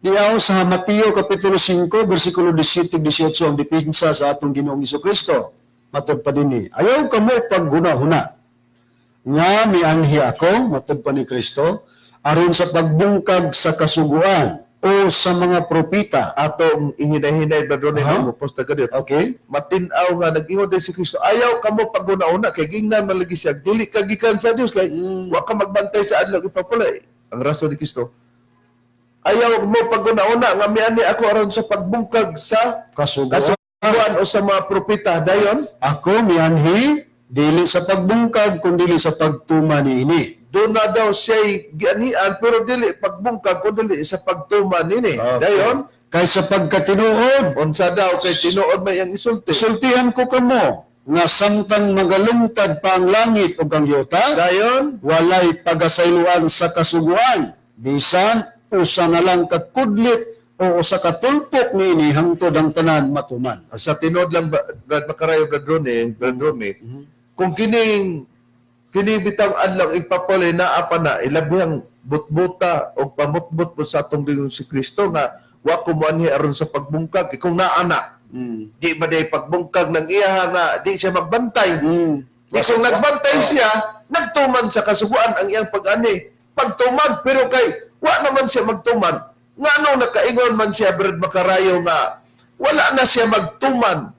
Diaw sa Mateo kapitulo 5 bersikulo 17 18 ang depensa sa atong Ginoong Kristo. Matod pa dinhi. Ayaw kamo paghuna-huna nga mianhi ako, matod pa ni Kristo, aron sa pagbungkag sa kasuguan o sa mga propeta. Atong ihinay-hinay, Brother Rene, mo post na kadiyot. Okay? Matin-aw nga nag-ingon din si Kristo, ayaw kamo paghuna-huna kay gingnan man lagi siya, dili ka gikan sa Dios kay wa ka magbantay sa adlaw ipapulay. Ang rason ni Kristo, ayaw mo paghuna-huna nga miani ako aron sa pagbungkag sa Kasuguan. kasuguan o sa mga propeta. Dayon, Ako mianhi dili sa pagbungkag kundi sa pagtuma niini. Doon na daw siya'y gianian, pero dili pagbungkag o dili sa pagtuma nini. Dayon, Kay sa pagkatinuod, unsa daw kay tinuod may ang isulti. sultihan ko kamo nga samtang magalungtad pa ang langit ug ang yuta, Dayon, walay pagasayloan sa kasuguan, bisan usa na lang ka kudlit o usa ka tulpok niini hangtod ang tanan matuman. Sa tinuod lang ba, Brad Macarayo, Brad Rone, Brad Rome, kung kining kini bitang adlaw ipapuli naa pa na ilabihang butbuta o pamutbut po sa atong Ginoong si Kristo nga wa ko moanhi aron sa pagbungkag. Kung naa na, di ba day pagbungkag ng iya nga di siya magbantay? Di kung nagbantay siya, nagtuman sa kasuguan ang iyang pag-ani. Pagtuman, pero kay wa naman siya magtuman. Ngano nakaingon man siya, Brad Macarayo, nga wala na siya magtuman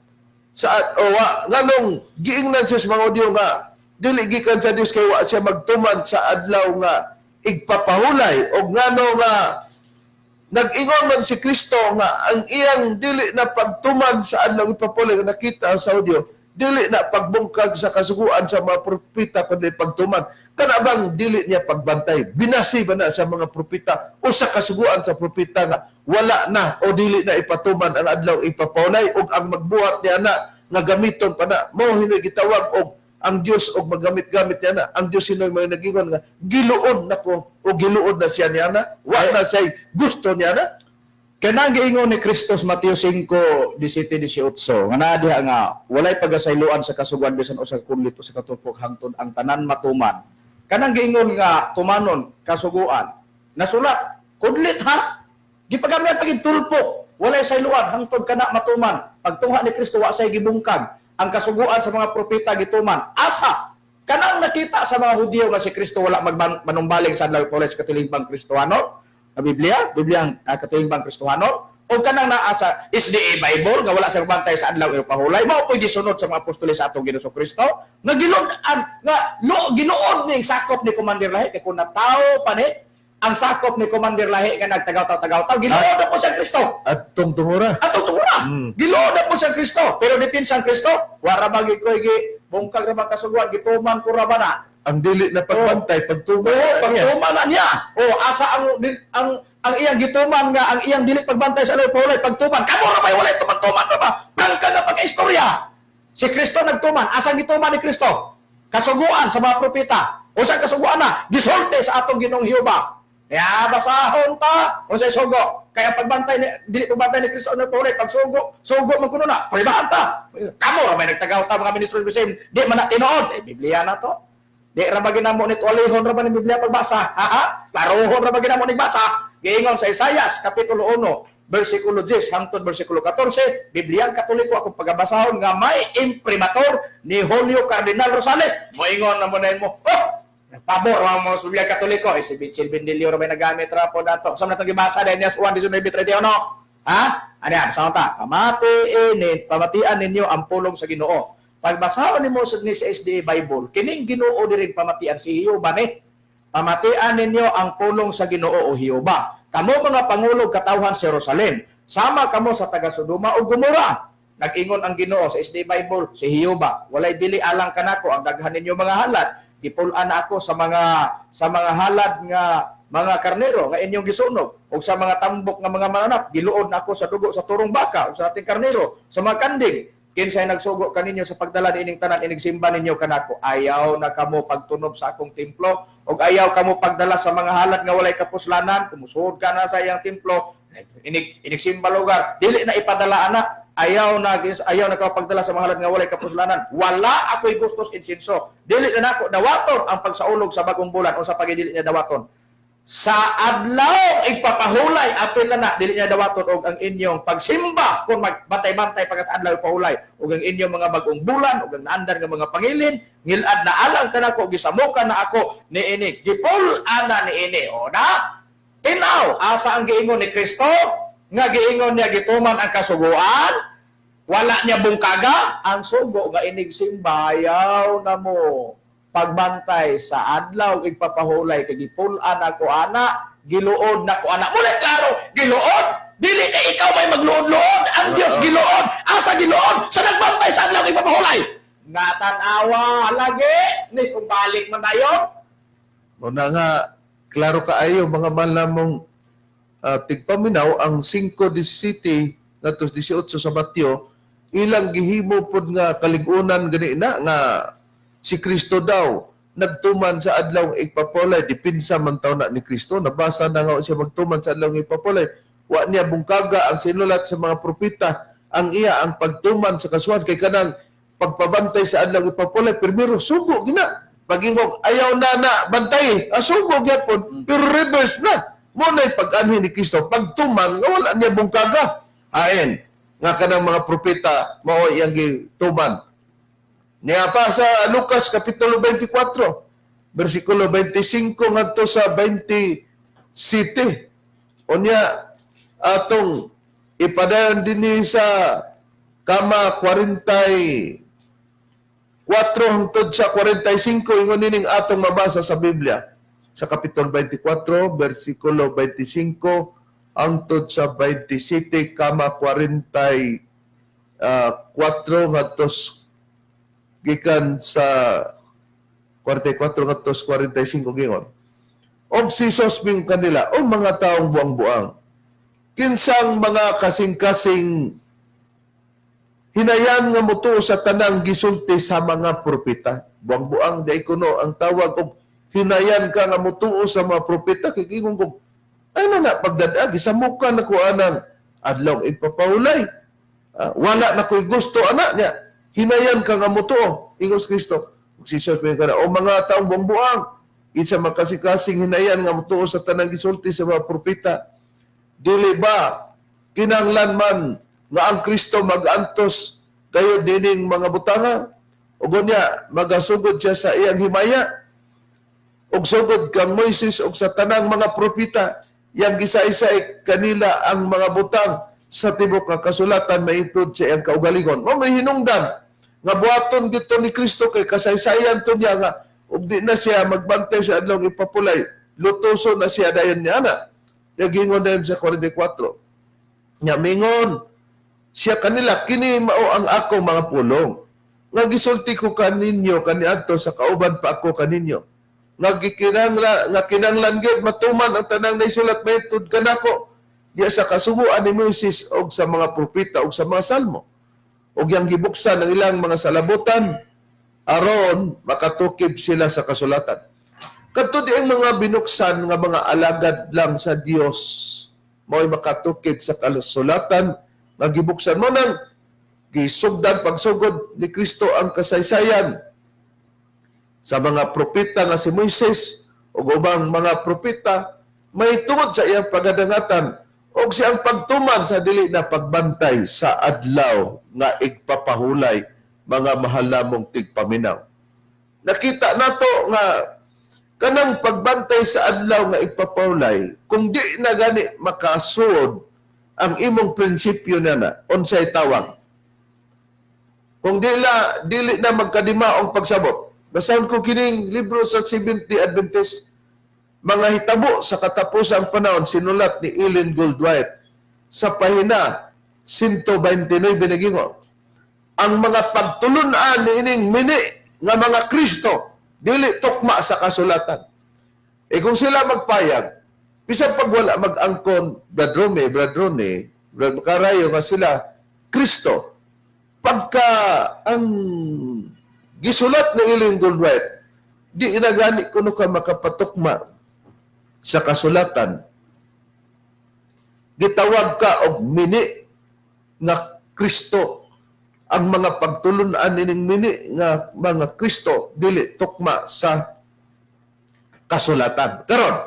sa o wa nganong giingnan siya sa mga audio nga dili gikan sa Dios kay wa siya magtuman sa adlaw nga igpapahulay, og ngano nga nag-ingon man si Kristo nga ang iyang dili na pagtuman sa adlaw ipapulay nga nakita sa audio dili na pagbungkag sa kasuguan sa mga propeta kundi pagtuman? Kana bang dili niya pagbantay, binasi ba na sa mga propeta o sa kasuguan sa propeta nga wala na o dili na ipatuman ang adlaw ipapulay, ug ang magbuhat niya na nga gamiton pa na mo hinoy gitawag og ang Dios og magamit-gamit niya na ang Dios hinoy may nagingon nga giluod nako o giluod na siya niya na wa na siya gusto niya na? Kanang giingon ni Kristo sa Mateo 5:17 18 nga naa diha nga walay pagasayloan sa kasuguan bisan usa ka kudlit usa ka tulpok hangtod ang tanan matuman. Kanang giingon nga tumanon kasuguan nasulat kudlit ha, gipagamit pagid tulpok, walay sayloan hangtod kana matuman. Pagtungha ni Kristo, wa say gibungkag, ang kasuguan sa mga propeta gituman. Asa kanang nakita sa mga Hudiyo nga si Kristo wala magmanumbaling sa adlaw sa katilimbang Kristohano nga Biblia, Biblia ang katilimbang Kristohano, o kanang naa sa SDA Bible nga wala sa bantay sa adlaw ipahulay, mao po'y gisunod sa mga apostoles sa atong Ginoong Kristo nga gilud-an nga lo giluod ning sakop ni Commander Lahi, kay kung natawo pa ni ang sakop ni Commander Lahi nga nagtagaw-tagaw-tagaw, giluod na po siya Kristo. At tungtungura. Atong tungura. Giluod na po siya Kristo. Pero depensa ang Kristo, wara ba gid koy gi bungkag ra ba kasuguan, gituman ko ra ba na? Ang dili na pagbantay, pagtuman Oo, na niya. pagtuman na niya. Oh, asa ang iyang gituman nga ang iyang dili pagbantay sa alay pahulay pagtuman. Kamo ra bay walay tuman-tuman ra ba? Tangka nga pagkaistorya. Si Kristo nagtuman. Asa gituman ni Kristo? Kasuguan sa mga propeta. Usa kasuguan na gisulti sa atong Ginoong Jehova. Ya, basahon ta. Unsay sugo? Kaya pagbantay ni dili pagbantay ni Kristo ano pahulay pagsugo, sugo man kuno na. Pribahan ta. Kamo ra may nagtagaw ta mga ministro ni Di man na tinuod. Eh, Biblia na to. Di ra ba ginamo ni tualihon ra ba ni Biblia pagbasa? Ha ha? Klarohon ra ba ginamo ni basa? Giingon sa Isayas kapitulo 1 bersikulo 10 hangtod bersikulo 14, Biblia ang Katoliko akong pagabasahon nga may imprimatur ni Julio Cardinal Rosales. Moingon na mo na mo. Oh, pabor mga mo sa Biblia Katoliko. Eh, si Bichil Bendilio ra may nagamit ra po dato. Sa natong gibasa dahil niya 1, 19, 31. Ha? Ano yan? Saan ta? Pamatian ninyo ang pulong sa Ginoo. Pagbasahon nimo sa ni sa SDA Bible, kining Ginoo diri pamatian si Jehova ni. Pamatian ninyo ang pulong sa Ginoo o Jehova. Kamo mga pangulo katawhan sa Jerusalem, sama kamo sa taga Sodoma ug Gomora. Nag-ingon ang Ginoo sa SDA Bible si Jehova, walay dili alang kanako ang daghan ninyo mga halad. Gipul-an ako sa mga halad nga mga karnero nga inyong gisunog ug sa mga tambok nga mga mananap. Giluod na ako sa dugo sa turong baka ug sa ating karnero, sa mga kanding. Kinsay nagsugo kaninyo sa pagdala niining tanan inig simba ninyo kanako? Ayaw na kamo pagtunob sa akong templo ug ayaw kamo pagdala sa mga halad nga walay kapuslanan. Kumusuod ka na sa iyang templo, inig simba lugar, dili na ipadala ana. Ayaw na ka pagdala sa mga halad nga walay kapuslanan. Wala ako'y gustos insinso. Dili na nako dawaton ang pagsaulog sa bagong bulan. Unsa pag dili niya dawaton? Sa adlaw igpapahulay, apil na na dili niya dawaton og ang inyong pagsimba kung magbantay-bantay pag sa adlaw ipahulay og ang inyong mga bagong bulan ug ang naandar nga mga pangilin. Ngilad na alang kanako, gisamukan na ako niini, gipul-ana niini. O na tinaw, asa ang giingon ni Kristo nga giingon niya gituman ang kasuguan, wala niya bungkaga ang sugo nga inig simba, ayaw na mo pagbantay sa adlaw igpapahulay kay gipul-an ako ana, giluod na ko ana. Muna klaro, giluod. Dili kay ikaw may magluod-luod ang Dios. Giluod, asa giluod? Sa nagbantay sa adlaw igpapahulay nga tan-awa lagi ni sumbalik man dayon. Muna nga, klaro kaayo, mga malamong tigpaminaw, ang 5 di City ngadto 18 sa Mateo, ilang gihimo pod nga kaligunan gani na nga si Kristo daw nagtuman sa adlaw igpapulay, dipinsa man taw na ni Kristo. Nabasa na nga siya magtuman sa adlaw igpapulay. Wa niya bungkaga ang sinulat sa mga propeta. Ang iya ang pagtuman sa kasuhan kay kanang pagpabantay sa adlaw igpapulay primero sugo gina pagingog ayaw na na bantay, sugo gyapon, pero reverse na mo na pag-anhi ni Kristo pagtuman nga wala niya bungkaga aen nga kanang mga propeta mao iyang gituman niya. Pa sa Lucas Kapitulo 24, versikulo 25 ngadto sa 27. Unya atong ipadayon dinhi sa kama 44 hangtod sa 45, ingon nining atong mabasa sa Biblia sa Kapitulo 24 versikulo 25 hangtod sa 27 kama 44 ngadto gikan sa 44 ngadto sa 45. Gingon og si Jesus kanila, "O mga taong buang-buang, kinsang mga kasing-kasing hinayan nga motuo sa tanang gisulti sa mga propeta?" Buang-buang di kuno ang tawag og hinayan ka nga motuo sa mga propeta kay ingon kog ay na na pagdadag gisamukan na ko anang adlaw igpapahulay. Ah, wala na ko'y gusto ana niya, hinayan ka nga motuo, ingon si Kristo. Ug si Jesus miingon kana, "O mga taong buang-buang, kinsa makasing-kasing hinayan nga motuo sa tanang gisulti sa mga propeta? Dili ba kinanglan man nga ang Kristo magantos kayo dining mga butanga ug unya magasugod siya sa iyang himaya? Ug sugod kang Moises ug sa tanang mga propeta, yang gisaysay kanila ang mga butang sa tibok nga kasulatan mahitungod sa iyang kaugalingon." Mao may hinungdan nga buhaton gito ni Kristo kay kasaysayan to niya nga ug di na siya magbantay sa adlaw ipapulay, lutuso na siya dayon niya ana. Nagingon dayon sa 44 nya, mingon siya kanila, "Kini mao ang akong mga pulong nga gisulti ko kaninyo kaniadto sa kauban pa ako kaninyo, nga gikinangla nga kinanglan gyud matuman ang tanang naisulat mahitungod kanako diya sa kasuguan ni Moises og sa mga propeta og sa mga salmo." Ug yang gibuksan ang ilang mga salabutan aron makatukib sila sa kasulatan. Kadto di ang mga binuksan nga mga alagad lang sa Dios mao'y makatukib sa kasulatan nga gibuksan mo nang gisugdan pagsugod ni Kristo ang kasaysayan sa mga propeta nga si Moises ug ubang mga propeta mahitungod sa iyang pagadangatan og siyang pagtuman sa dili na pagbantay sa adlaw nga igpapahulay, mga mahal namong tigpaminaw. Nakita nato nga kanang pagbantay sa adlaw nga igpapahulay, kung di na gani makasuod ang imong prinsipyo na na unsay tawag. Kung di la, dili na magkadima ang pagsabot. Basahon ko kining libro sa Seventh-day Adventist, Mga Hitabo sa Katapusang Panahon, sinulat ni Ellen Gould White, sa pahina 129 binagingo. Ang mga pagtulunan ni ining mini nga mga Kristo dili tukma sa kasulatan. Eh kung sila magpayag, bisan pag wala mag-angkon, Brad Rome, Brad Rone, Brad Makarayo nga sila Kristo, pagka ang gisulat ni Ellen Gould White, di inagani kuno ka makapatukma sa kasulatan, gitawag ka og mini nga Kristo. Kristo. Ang mga pagtulunan ining mini nga mga Kristo dili tukma sa kasulatan. Karon,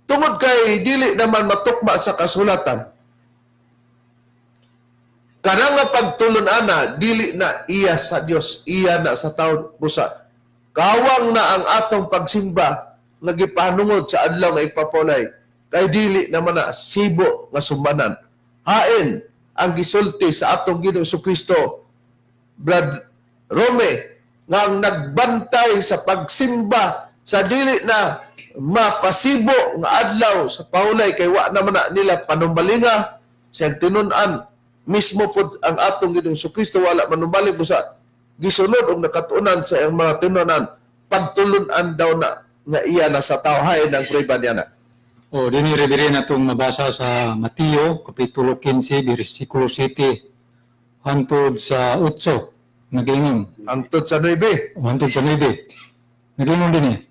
tungod kay dili naman matukma sa kasulatan, kanang nga pagtulun-ana dili na iya sa Dios, iya na sa tawo. Busa kawang na ang atong pagsimba nga gipanungod sa adlaw nga ipapulay kay dili naman na sibo nga sumbanan. Hain ang gisulti sa atong Ginoong Kristo, Brad Rome, nga ang nagbantay sa pagsimba sa dili na mapasibo nga adlaw sa pahulay kay wa naman na nila panumbalinga siyang tinun-an. Mismo pod ang atong Ginoong Kristo wala manumbaling, busa gisunod og nakatuonan sa iyang mga tinunan, pagtulun-an daw na nga iya na sa tao. Hain ang prueba niya na. O dini, Reverend, atong mabasa sa Mateo kapitulo 15 bersikulo 7 hangtod sa 8, nagingon. Hangtod sa 9. O hangtod sa 9. Nagingon dinhi.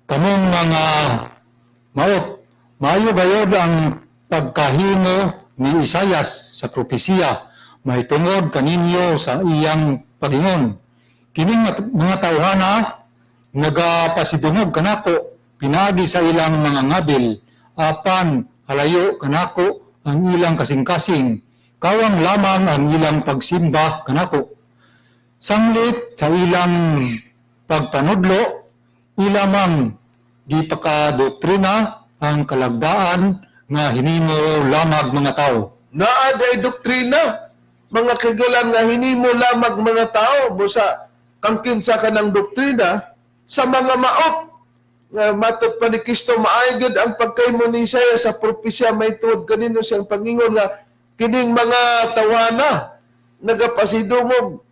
"Kamong mga maot, maayo gayod ang pagkahimo ni Isayas sa propesiya mahitungod kaninyo sa iyang pagingon: 'Kining mga tawhana nagapasidungog kanako pinaagi sa ilang mga ngabil, apan halayo kanako ang ilang kasing-kasing. Kawang lamang ang ilang pagsimba kanako. Sanglit sa ilang pagpanudlo, ilamang gipakadoktrina ang kalagdaan nga hinimo lamag mga tao.'" Naa day doktrina, mga kagalan, nga hinimo lamang mga tao. Busa kang kinsa ka ng doktrina sa mga maot nga matod pa ni Kristo, maayo gyud ang pagkahimo ni Isaiah sa propesya mahitungod kanino siyang pangingon nga kining mga tawana nagapasidungog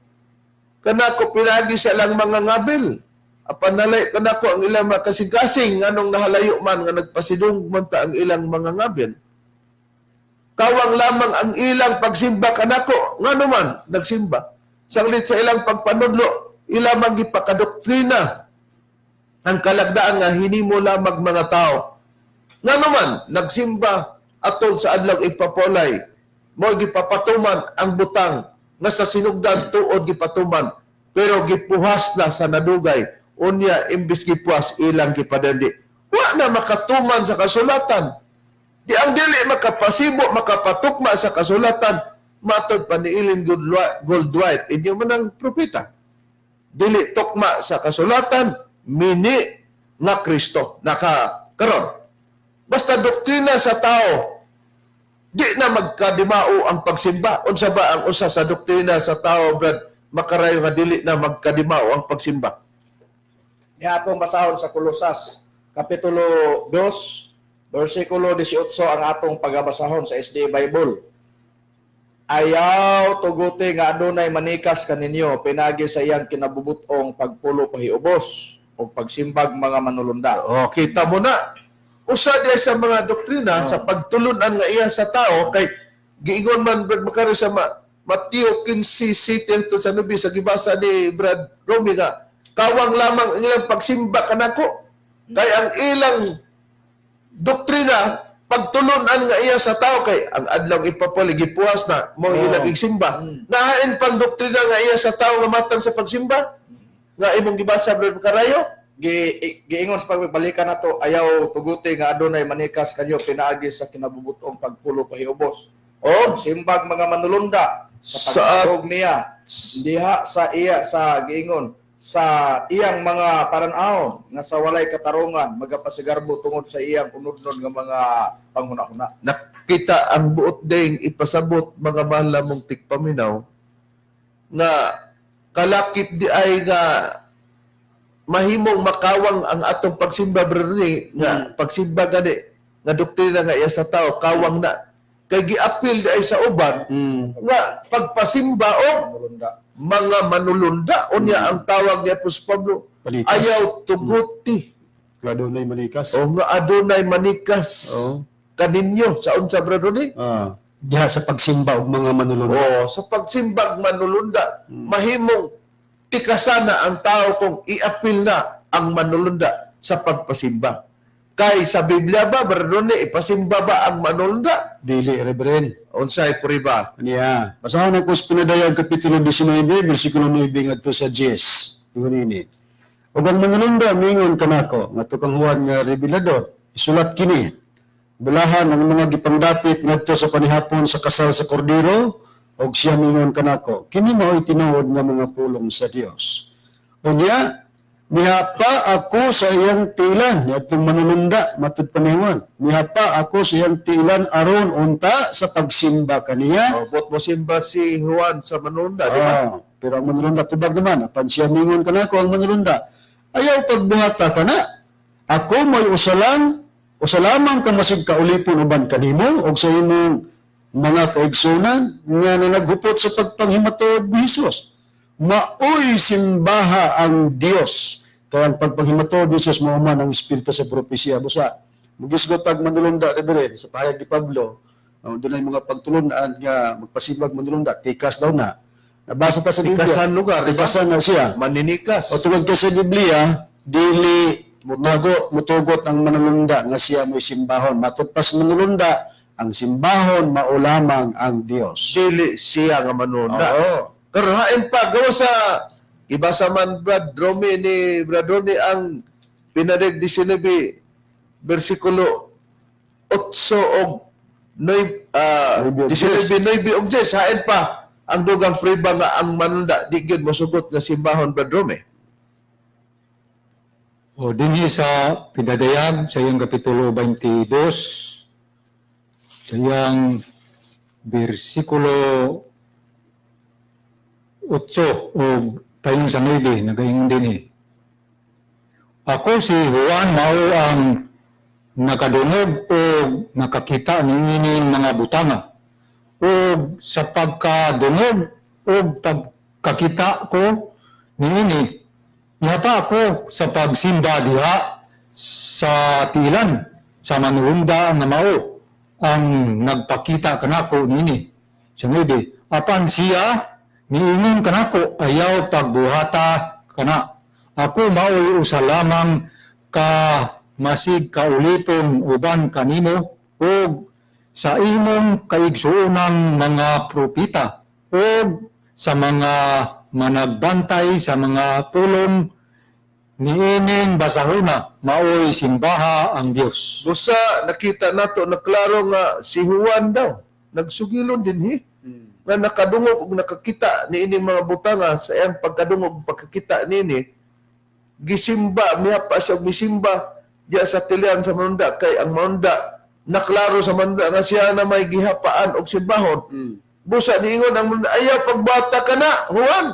kanako pinagi sa ilang mga ngabil, apan nalay kanako ang ilang mga kasing-kasing. Nganong nahalayo man nga nagpasidungog man ta ang ilang mga ngabil? Kawang lamang ang ilang pagsimba kanako. Ngano man nagsimba? Sanglit sa ilang pagpanudlo, ilamang gipakadoktrina ang kalagdaan nga hinimo lamang mga tao. Ngano man nagsimba atol sa adlaw ipapolay? Mo gipapatuman ang butang nga sa sinugdan tuod gipatuman pero gipuhas na sa nadugay. Unya imbis gipuhas, ilang gipadandi. Wa na makatuman sa kasulatan. Di ang dili makapasibo, makapatukma sa kasulatan, matod pa ni Ellen Goldwhite, inyo man ang propeta. Dili tukma sa kasulatan, mini nga Kristo. Naka karon. Basta doktrina sa tao, di na magkadimao ang pagsimba. Unsa ba ang usa sa doktrina sa tao, Brad Makarayo, nga dili na magkadimao ang pagsimba? Niya atong basahon sa Kolosas, Kapitulo 2, versikulo 18 ang atong pagabasahon sa SDA Bible. "Ayaw tuguti nga adunay manikas kaninyo pinagi sa iyang kinabubut-ong pagpulo pahiubos o pagsimbag mga manulunda." Oh, kita mo na. Usa diay sa mga doktrina sa pagtulunan nga iya sa tao kay giingon man, Brad Makari, sa Mateo 15:7 to sa 9 sa gibasa ni Brad Romy nga kawang lamang ang ilang pagsimba kanako kay ang ilang doktrina pagtulunan nga iya sa tao kay ang adlaw ipapuli gipuwas na mo ilang igsimba. Nahain pang doktrina nga iya sa tao nga matang sa pagsimba nga imong gibasa, Brad Makarayo? Giingon sa pagbalikan nato, "Ayaw tuguti nga adunay manikas kanyo pinaagi sa kinabubut-ong pagpulo pahiubos Oh, simbag mga manulunda sa pagtugog niya diha sa iya sa giingon sa iyang mga paran-awon nga sa walay katarungan magapasigarbo tungod sa iyang unudnod nga mga panghuna-huna." Nakita ang buot ding ipasabot, mga mahal namong tigpaminaw, nga kalakip di ay nga mahimong makawang ang atong pagsimba, Bruni, nga pagsimba gani nga doktrina nga iya sa tao kawang na kay giapil di ay sa uban nga pagpasimba o Manulunda. Mga manulunda. Unya ang tawag ni Apostol Pablo, Palikas. ayaw tuguti Nga adunay manikas. o nga adunay manikas kaninyo sa unsa, Brother? Diha sa pagsimba og mga manulunda. Oh, sa pagsimbag manulunda, mahimong tikasana ang tao kung iapil na ang manulunda sa pagpasimba. Kay sa Biblia ba, Brad Ronnie, ipasimba ba ang manulunda? Dili, Reverend. Unsay puriba? Niya. Basahon ako sa Pinadayag Kapitulo 19, versikulo 9 ngadto sa 10. Ingon ini. Ug ang manulunda mingon kanako ngadto kang Juan nga rebelador, isulat kini. Bulahan ang mga gipangdapit ngadto sa panihapon sa kasal sa kordero ug siya mingon kanako. Kini mao'y tinuod nga mga pulong sa Dios. Unya, mihapa ako sa iyang tilan, atong manununda, matud pa ni Juan. Mihapa ako sa iyang tilan aron unta sa pagsimba kaniya. O, bot mo simba si Juan sa manulunda, di ba? Ah, pero ang manulunda tubag naman, apan siya mingon kanako ang manulunda. Ayaw pagbuhata ka na. Ako may usalang, usalamang ka masig kaulipon uban kanimo og sa imong mga kaigsunan nga nanaghupot sa pagpanghimatod ni Hesus. Maoy simbaha ang Dios. Kaya ang pagpanghimatod ni Hesus mao man ang espiritu sa propesya. Busa, mugisgot tag manulunda, Reverend, sa pahayag ni Pablo, doon ay mga pagtulunan nga magpasibag manulunda, tikas daw na. Nabasa ta sa Biblia. Tikasan lugar, di ba? Tikasan na siya. Maninikas. O tungod kay sa Biblia, dili mutugot, mutugot ang manulunda nga siya mo'y simbahon. Matod pa sa manulunda, ang simbahon mao lamang ang Dios. Dili siya nga manulunda. Oo. Pero hain pa, gawa sa ibasa man Brad Romy ni Brad Romy ang pinarig 19 versikulo 8 og 9, 9 og 19 9 og 10, hain pa ang dugang priba nga ang manunda di gyud mosugot nga simbahon, Brad Romy. O dinhi sa Pinadayag sa iyang kapitulo 22 sa iyang bersikulo 8 o paingon sa 9, nagaingon dinhi. Ako si Juan mao ang nakadungog o nakakita niining mga butanga. O sa pagkadungog o pagkakita ko niini, niyapa ako sa pagsimba diha sa tilan sa manulunda nga mao ang nagpakita kanako niini. Sa 9, apan siya niingon kanako, "Ayaw pagbuhata kana. Ako mao'y usa lamang ka masig kaulipon uban kanimo ug sa imong kaigsuonang mga propeta ug sa mga managbantay sa mga pulong niining basahona. Maoy simbaha ang Dios." Busa nakita nato na klaro nga si Juan daw nagsugilon dinhi nga nakadungog ug nakakita niini mga butanga. Sa iyang pagkadungog ug pagkakita niini, gisimba, miha pa siya og misimba diya sa tilian sa manunda, kay ang manunda naklaro sa manunda nga siya na may gihapaan og simbahon. Busa niingon ang manunda, "Ayaw pagbata ka na, Juan,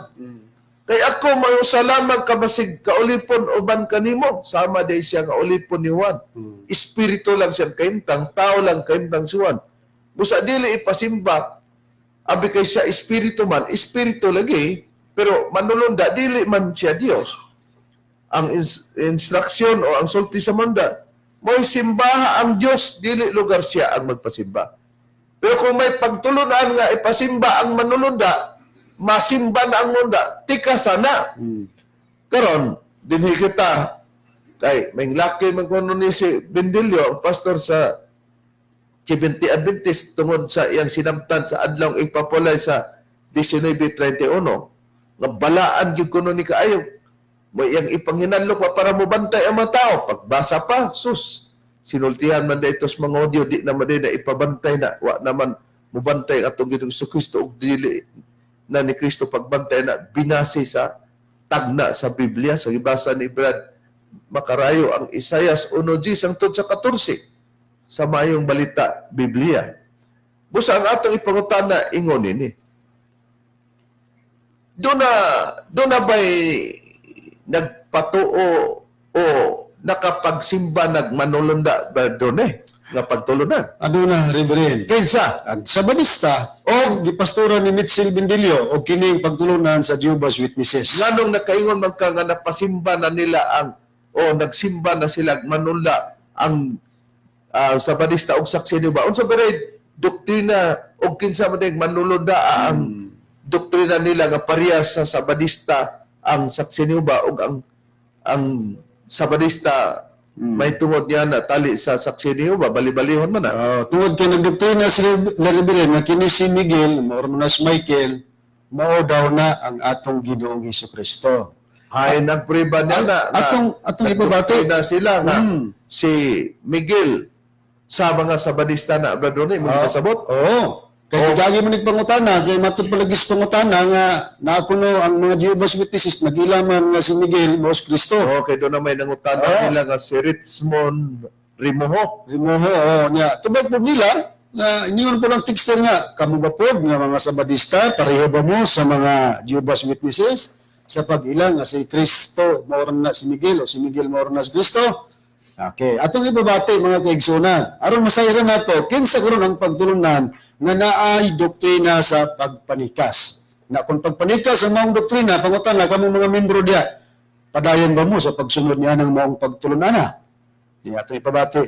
kay ako may lamang ka masig kaulipon uban kanimo." Sama day siya nga ulipon ni Juan. Espiritu lang siyang kahimtang, tao lang kahimtang si Juan. Busa dili ipasimba, abi kay siya espiritu man, espiritu lagi, pero manulunda, dili man siya Dios. Ang instruction o ang sulti sa manda, mo'y simbaha ang Dios, dili lugar siya ang magpasimba. Pero kung may pagtulunan nga ipasimba ang manulunda, masimba na ang munda, tika sana. Karon, dinhi kita kay may laki man kuno ni si Bendilio, ang pastor sa Seventh Adventist, tungod sa iyang sinamtan sa adlaw ipapulay sa 19:31 nga balaan gyud kuno ni kaayo mo iyang ipanghinadlok pa para mobantay ang mga tao. Pagbasa pa, sus, sinultihan man dito sa mga audio, di naman din na ipabantay na, wa naman mobantay atong Ginoong Kristo ug dili na ni Kristo pagbantay na binase sa tagna sa Biblia sa gibasa ni Brad Makarayo ang Isayas 1:10 hangtod sa 14 sa Maayong Balita Biblia. Busa ang atong ipangutana ingon ini. Do na ba'y nagpatuo o nakapagsimba nagmanulunda ba doon eh nga pagtulunan? Ano na, Reverend? Kinsa? Ang Sabanista o gipastura ni Mitchell Bendilio o kining pagtulunan sa Jehovah's Witnesses. Nganong nakaingon man ka nga napasimba na nila ang o nagsimba na sila manula ang Sabadista og Saksi ni ba? Unsa ba rin doktrina og kinsa man din manulunda ang doktrina nila nga parehas sa Sabadista ang Saksi ni ba ug ang Sabadista? May tungod niya na tali sa Saksi ni Jehova, bali-balihon man na. Oh, tungod kay nagdoktrina si Reverend nga kini si Miguel, mao man na si Michael, mao daw na ang atong Ginoong Hesus Kristo. Hain ang priba niya na Atong ibabati. nagdoktrina sila nga si Miguel sa mga Sabadista na, Brad Ronnie, mo kasabot. Oo. Kay gagi mo nagpangutana, kay matud palagi sa pangutana nga naakuno ang mga Jehovah's Witnesses nagilaman nga si Miguel mao si Kristo. Okay, doon na may nangutana nila nga si Richmond Rimoho. Rimoho, oh, niya. Tubag po nila, na inyon po lang texter nga, kamo ba po nga mga Sabadista, pareho ba mo sa mga Jehovah's Witnesses sa pag-ilang nga si Kristo mao na si Miguel o si Miguel mao na si Kristo? Okay, atong ibabati, mga kaigsunan. Aron masayran nato kinsa karon ang pagtulunan nga naay doktrina sa pagpanikas. Na kung pagpanikas ang maong doktrina, pangutana kamo mga membro diya, padayon ba mo sa pagsunod niya ng maong pagtulunan? Di ato ipabati.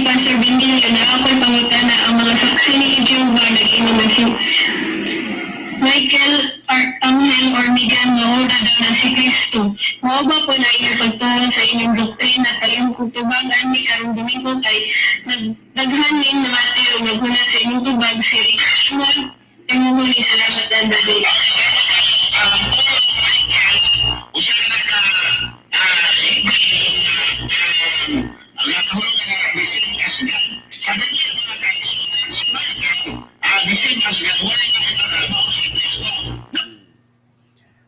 Pastor Bindilio na ako'y pangutana, ang mga Saksi ni Jehovah nag-inom na si Michael Archangel or Miguel mahura daw na si Kristo. Mao ba po na inyong pagtuo sa inyong doktrina? Palihog kong tubagan ni karong Domingo kay nagdaghan ning mga teo naghunat sa inyong tubag si Richmond. Imuhuli, salamat na dali.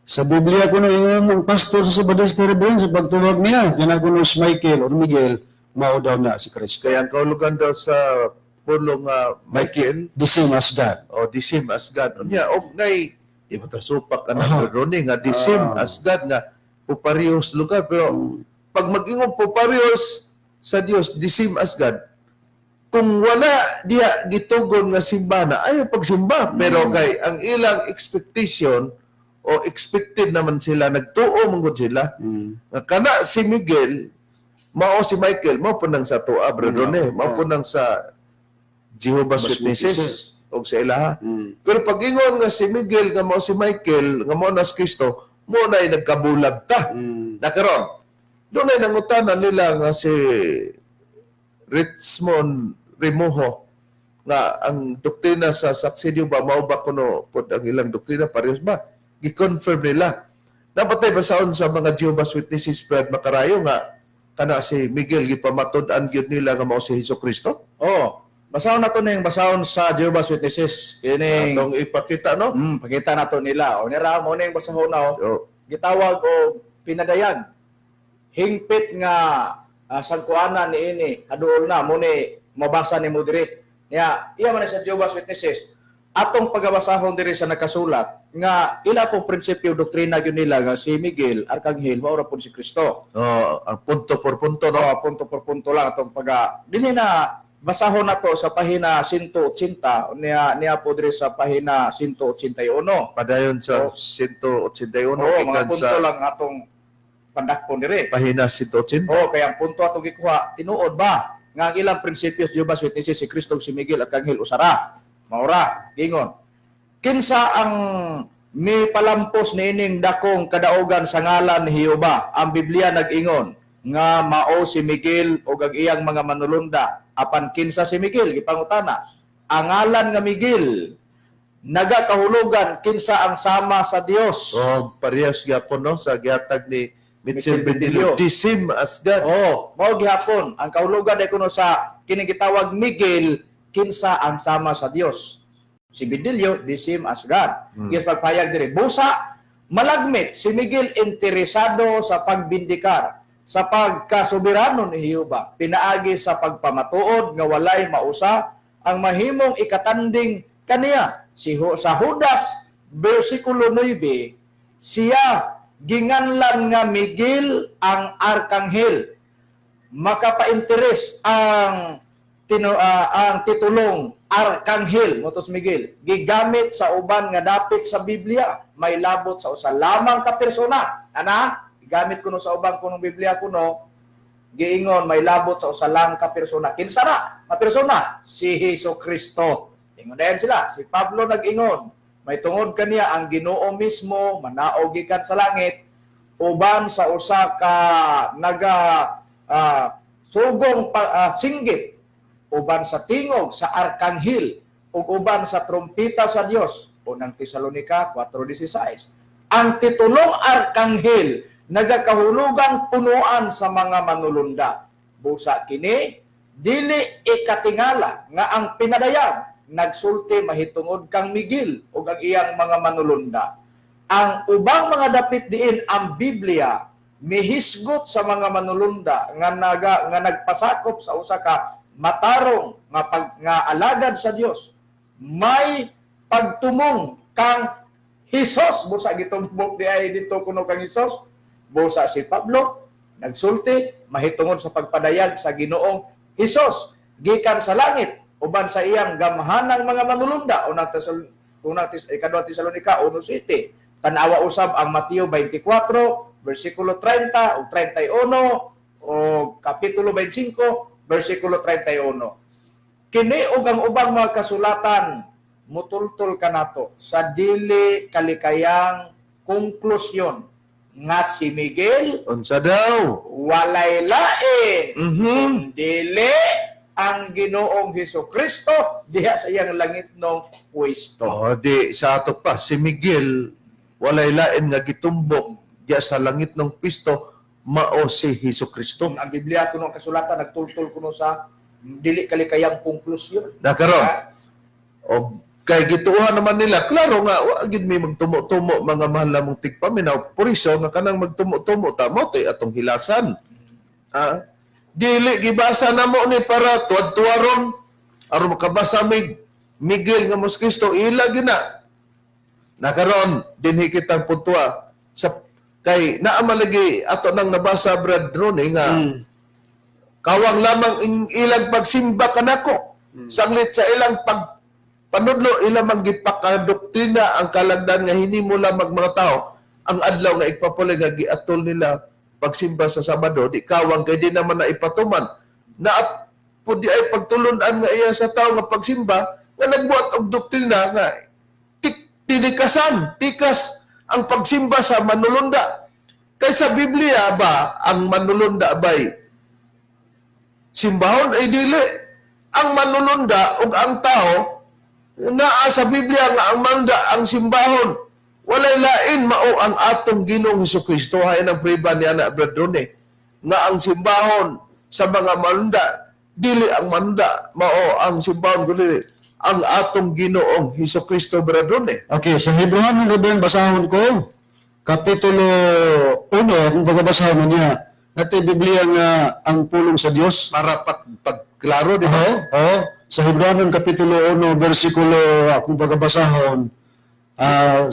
Sa Biblia kuno ingon ang pastor sa Sabadista Reverend sa pagtuwag niya, kana kuno si Michael or Miguel, mao daw na si Kristo. Kaya ang kaulugan daw sa pulong nga Michael The same as God. O the same as God. Unya og ngay di ba ta supak ka na, Brad Ronnie, nga the same as God nga puparehos lugar, pero pag mag-ingon puparehos sa Dios, the same as God, kung wala diya gitugon nga simba na ayaw pagsimba, pero kay ang ilang expectation o expected naman sila, nagtuo man gud sila nga kana si Miguel mao si Michael, mao po nang sa tuwa, Brad Ronnie, mao po nang sa Jehovah's Jehovah's Witnesses Witnesses. og sa ilaha. Pero pag ingon nga si Miguel nga mao si Michael nga mao na si Kristo, mo na nagkabulag ta. Na karon, doon ay nangutana nila nga si Richmond Rimoho nga ang doktrina sa Saksi ba mao ba kuno pod ang ilang doktrina, parehas ba? Gi-confirm nila. Dapat ay basahon sa mga Jehovah's Witnesses, Brad Makarayo, nga kana si Miguel gipamatud-an gyud nila nga mao si Hesus Kristo. Oh, basahon na to ning basahon sa Jehovah's Witnesses. Kining Atong ipakita, no? Pakita na to nila. O nira mo ning basahon na oh. Oh. Gitawag og pinadayag. Hingpit nga sangkuanan niini haduol na mo ni mabasa nimo diri. Nya iya man ni sa Jehovah's Witnesses atong pagabasahon diri sa nakasulat nga ila pong prinsipyo doktrina gyud nila nga si Miguel Arkanghel mao ra pud si Kristo. Oh, ang punto por punto, no? No, punto por punto lang atong paga dinhi na basahon nato sa pahina 180 niya niya po diri sa pahina 181. Padayon sa 181. Oo, mga gikan punto sa lang atong pandakpon diri. Pahina 180. Oo, kaya ang punto atong gikuha, tinuod ba nga ang ilang prinsipyo sa Jehovah's Witnesses si Kristo ug si Miguel Arkanghel usara? Maura, gingon. Kinsa ang mipalampos niining dakong kadaugan sa ngalan ni Jehova? Ang Biblia nag-ingon nga mao si Miguel ug ang iyang mga manulunda. Apan kinsa si Miguel? Gipangutana. Ang ngalan nga Miguel nagakahulugan kinsa ang sama sa Dios. Oh, parehas gyapon, no, sa gihatag ni Mitchell Mitchell Bendillo. Bendillo. The same as God. Oh, mao gihapon ang kahulugan ay kuno sa kining gitawag Miguel, kinsa ang sama sa Dios. Si Bidilio, the same as God. Yes, pagpayag diri. Busa malagmit si Miguel interesado sa pagbindikar sa pagkasoberano ni Jehova pinaagi sa pagpamatuod nga walay mausa ang mahimong ikatanding kaniya. Sa Judas versikulo 9, siya ginganlan nga Miguel ang arkanghel. Makapainteres ang titulong arkanghel motos Miguel gigamit sa uban nga dapit sa Biblia may labot sa usa lamang ka persona. Ana gigamit kuno sa uban kunong Biblia kuno giingon may labot sa usa lang ka persona. Kinsa ra nga persona? Si Hesus Kristo. Ingon dayon sila. Si Pablo nag-ingon may tungod kaniya ang Ginoo mismo manaog gikan sa langit. uban sa usa ka naga sugong singgit, uban sa tingog sa arkanghel ug uban sa trumpeta sa Dios. Unang Tesalonika 4:16. Ang titulong arkanghel nagakahulugang punuan sa mga manulunda. Busa kini dili ikatingala nga ang pinadayag nagsulti mahitungod kang Miguel ug ang iyang mga manulunda. Ang ubang mga dapit diin ang Biblia mihisgot sa mga manulunda nga nga nagpasakop sa usa ka matarong nga nga alagad sa Dios may pagtumong kang Hesus. Busa gitumbok di ay dito kuno kang Hesus. Busa si Pablo nagsulti mahitungod sa pagpadayag sa Ginoong Hesus gikan sa langit uban sa iyang gamhanang mga manulunda. Unang Tesal unang Tes Ikaduha Tesalonika 1:7. Tan-awa usab ang Mateo 24 versikulo 30 ug 31 o kapitulo 25 versikulo 31. Kini ug ang ubang mga kasulatan mutultol kanato sa dili kalikayang konklusyon nga si Miguel Unsa daw? Walay lain dili ang Ginoong Hesus Kristo diha sa iyang langitnong pwesto. Oh, di sa ato pa si Miguel walay lain nga gitumbok diya sa langit ng pisto, mao si Hesus Kristo. Ang Biblia kuno, ang kasulatan nagtultol kuno sa dili kalikayang konklusyon. Nakaron. O kay gituohan naman nila, klaro nga wa gid mi magtumo-tumo, mga mahal namong tigpaminaw. Puriso nga kanang magtumo-tumo ta mo tay atong hilasan. Ah, dili gibasa namo ni para tuwad-tuwaron aron makabasa mig Miguel nga mos Kristo ila gina. Nakaron dinhi kitang puntua sa kay naa man lagi ato nang nabasa, Brad Ronnie, nga kawang lamang ilang pagsimba kanako. Sanglit sa ilang pag panudlo ilang mang gipakadoktrina ang kalagdan nga hinimo lamang mga tao ang adlaw nga igpapuli nga giatol nila pagsimba sa Sabado, di kawang kay di naman na ipatuman na pud di ay pagtulunan nga iya sa tao nga pagsimba nga nagbuhat og doktrina nga tinikasan tikas ang pagsimba sa manulunda. Kay sa Biblia ba ang manulunda bay simbahon? Ay dili. Ang manulunda ug ang tao, naa sa Biblia nga ang manda ang simbahon walay lain mao ang atong Ginoong Hesukristo. Hay ang priba niya na, Brad Rone, nga ang simbahon sa mga manunda dili ang manda mao ang simbahon kundi ang atong Ginoong Hesukristo, Brad Rone. Okay, sa Hebrew Ruben, basahon ko. Kapitulo 1, kung pagkabasahon mo niya, natin Biblia nga ang pulong sa Dios. Para pagklaro, di ba? Oo, oo. Sa Hebrew Kapitulo 1, versikulo, kung pagkabasahon, 6,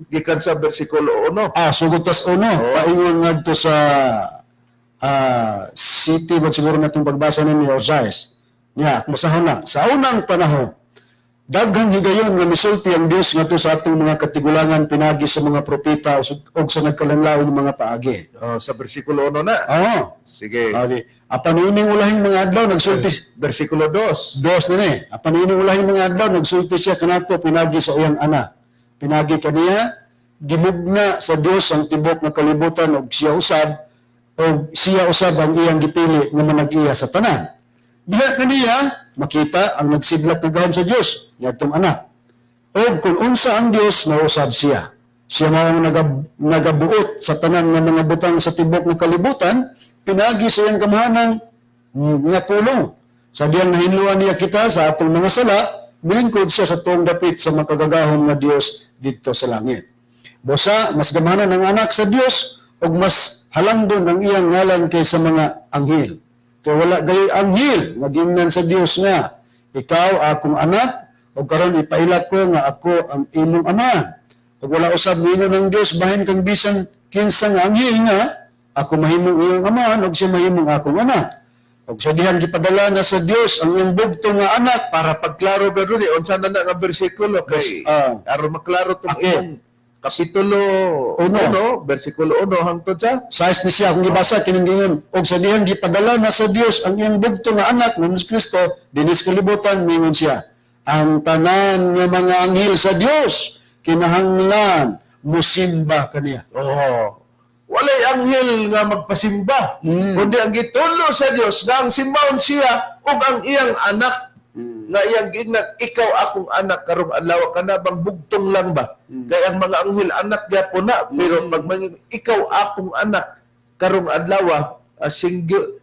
Gikan sa bersikulo 1. Sugod tas 1, paingon ngadto sa city, ba siguro na itong pagbasa ninyo, o 6. Niya, basahon na. Sa unang panahon, daghang higayon nga misulti ang Dios ngadto sa atong mga katigulangan pinagi sa mga propeta ug sa nagkalanlaon ng mga paagi. Oh, sa bersikulo 1 na. Oo. Sige. Okay. Apan ining ulahing mga adlaw nagsulti Bersikulo 2. Dos na ni. Apan ining ulahing mga adlaw nagsulti siya kanato pinagi sa iyang anak. Pinagi kaniya gimugna sa Dios ang tibok nga kalibutan ug siya usab ang iyang gipili nga manag-iya sa tanan. Diha kaniya makita ang nagsidlak nga gahom sa Dios niadtong anak. Og kung unsa ang Dios mausab siya. Siya mao ang nagabuot sa tanan nga mga butang sa tibok nga kalibutan pinagi sa iyang gamhanang nga pulong. Sa diyang nahinluan niya kita sa atong mga sala, milingkod siya sa tuong dapit sa makagagahom nga Dios didto sa langit. Busa, mas gamhanan ang anak sa Dios ug mas halangdon ang iyang ngalan kaysa mga anghel. Kaya wala gayoy anghel nga giingnan sa Dios nga ikaw akong anak ug karon ipailat ko nga ako ang imong ama. Ug wala usab miingon ang Dios bahin kang bisan kinsa nga anghel nga ako mahimong iyong amahan ug siya mahimong akong anak. Ug sa dihang gipadala na sa Dios ang iyang bugtong nga anak. Para pagklaro, Brad Ronnie, unsa na na nga bersikulo kay aron maklaro tong imong kapitulo 1. 1, bersikulo 1 hangtod sa Size ni siya kung gibasa kining gingon og sa dihang gipadala na sa Dios ang iyang bugtong nga anak nga si Kristo dinis kalibutan, mingon siya ang tanan nga mga anghel sa Dios kinahanglan musimba kaniya. Oh. Walay anghel nga magpasimba. Kundi ang gitulo sa Dios nga ang simbahon siya ug ang iyang anak nga iyang giingnan, "Ikaw akong anak karong adlaw." Kana bang bugtong lang ba? Kay ang mga anghel anak gyapon na, pero pag man, "Ikaw akong anak karong adlaw,"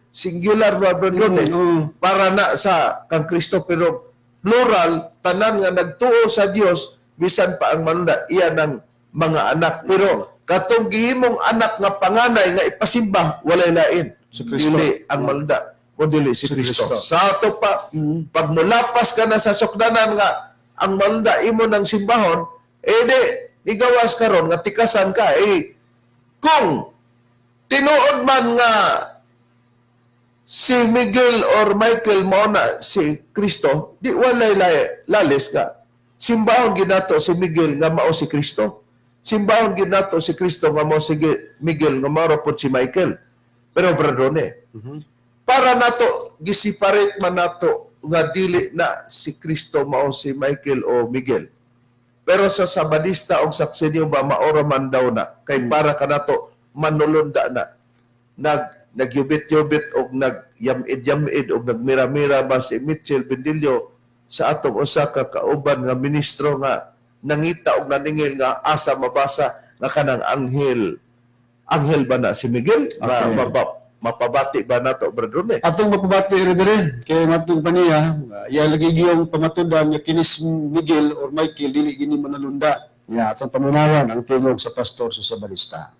singular ba, bro, eh. Para na sa kang Kristo, pero plural, tanan nga nagtuo sa Dios, bisan pa ang manunda, iya ng mga anak. Pero katong gihimong anak nga panganay nga ipasimba, walay lain Si Kristo. dili ang manunda kundi si Si Kristo. Kristo. Sa ato pa, pag mulapas ka na sa sukdanan nga ang manunda imo ng simbahon, eh di igawas karon nga tikasan ka. Eh kung tinuod man nga si Miguel or Michael mao na si Kristo, di walay lalis ka. Simbahon ginato si Miguel nga mao si Kristo. Simbahon ginato si Kristo nga mao si Miguel nga mao ra pod si Michael. Pero bradone, para nato giseparate man nato nga dili na si Kristo mao si Michael o Miguel. Pero sa Sabadista o Saksinyo ba, maora man daw na kay para kanato manulunda na nagyubit-yubit og nagyamid-yamid og nagmira-mira ba si Mitchell Bendillo sa atong usa ka kauban nga ministro nga nangita og naningil nga asa mabasa nga kanang anghel, anghel ba na si Miguel? Mapabati ba nato, brother eh? Atong mapabati, Reverend, kay matong pa niya, iya lagi giyong pamatudan nga kinis Miguel or Michael dili gini manalunda. Ya, atong pamunawan ang tingog sa pastor sa Sabalista.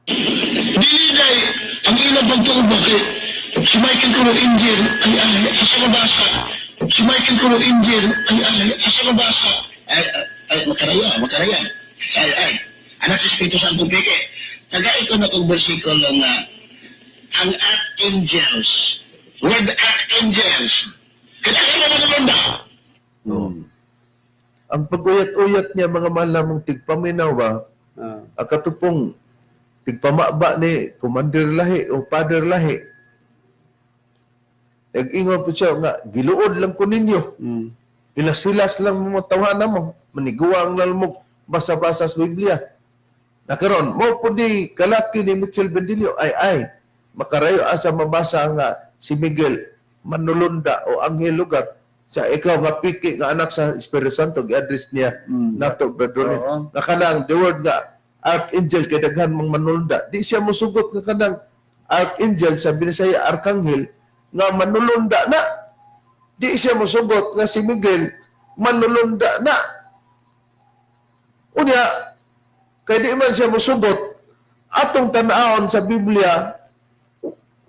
Dili day ang ilang pagtuo ba kay si Michael kuno angel ay ay asa mabasa? Si Michael kuno angel ay ay asa mabasa? Ay ay, ay makaraya makaraya ay ay anak sa Espiritu Santo peke tagay ko na kong bersikulo nga ang archangels, word archangels, kaya kaya na. Ang pag-uyat-uyat niya, mga mahal namong tigpaminaw ba, ang katupong tigpamaba ni Commander Lahi o Father Lahi, nag-ingon po siya nga giluod lang ko ninyo, hilas-hilas lang mo tawanan mo, maniguang lang mo basa-basa sa Biblia. Na karon mo po di kalaki ni Mitchell Bendillo, ay ay makarayo, asa mabasa nga si Miguel manulunda o anghel lugar sa ikaw nga piki nga anak sa Espiritu Santo? Gi-address niya nato, brother. Nga kanang the word nga archangel kay daghan mang manulunda, di siya mosugot nga kanang archangel, sa Binisaya arkanghel, nga manulunda na. Di siya mosugot nga si Miguel manulunda na. Unya kay di man siya mosugot, atong tan-awon sa Biblia,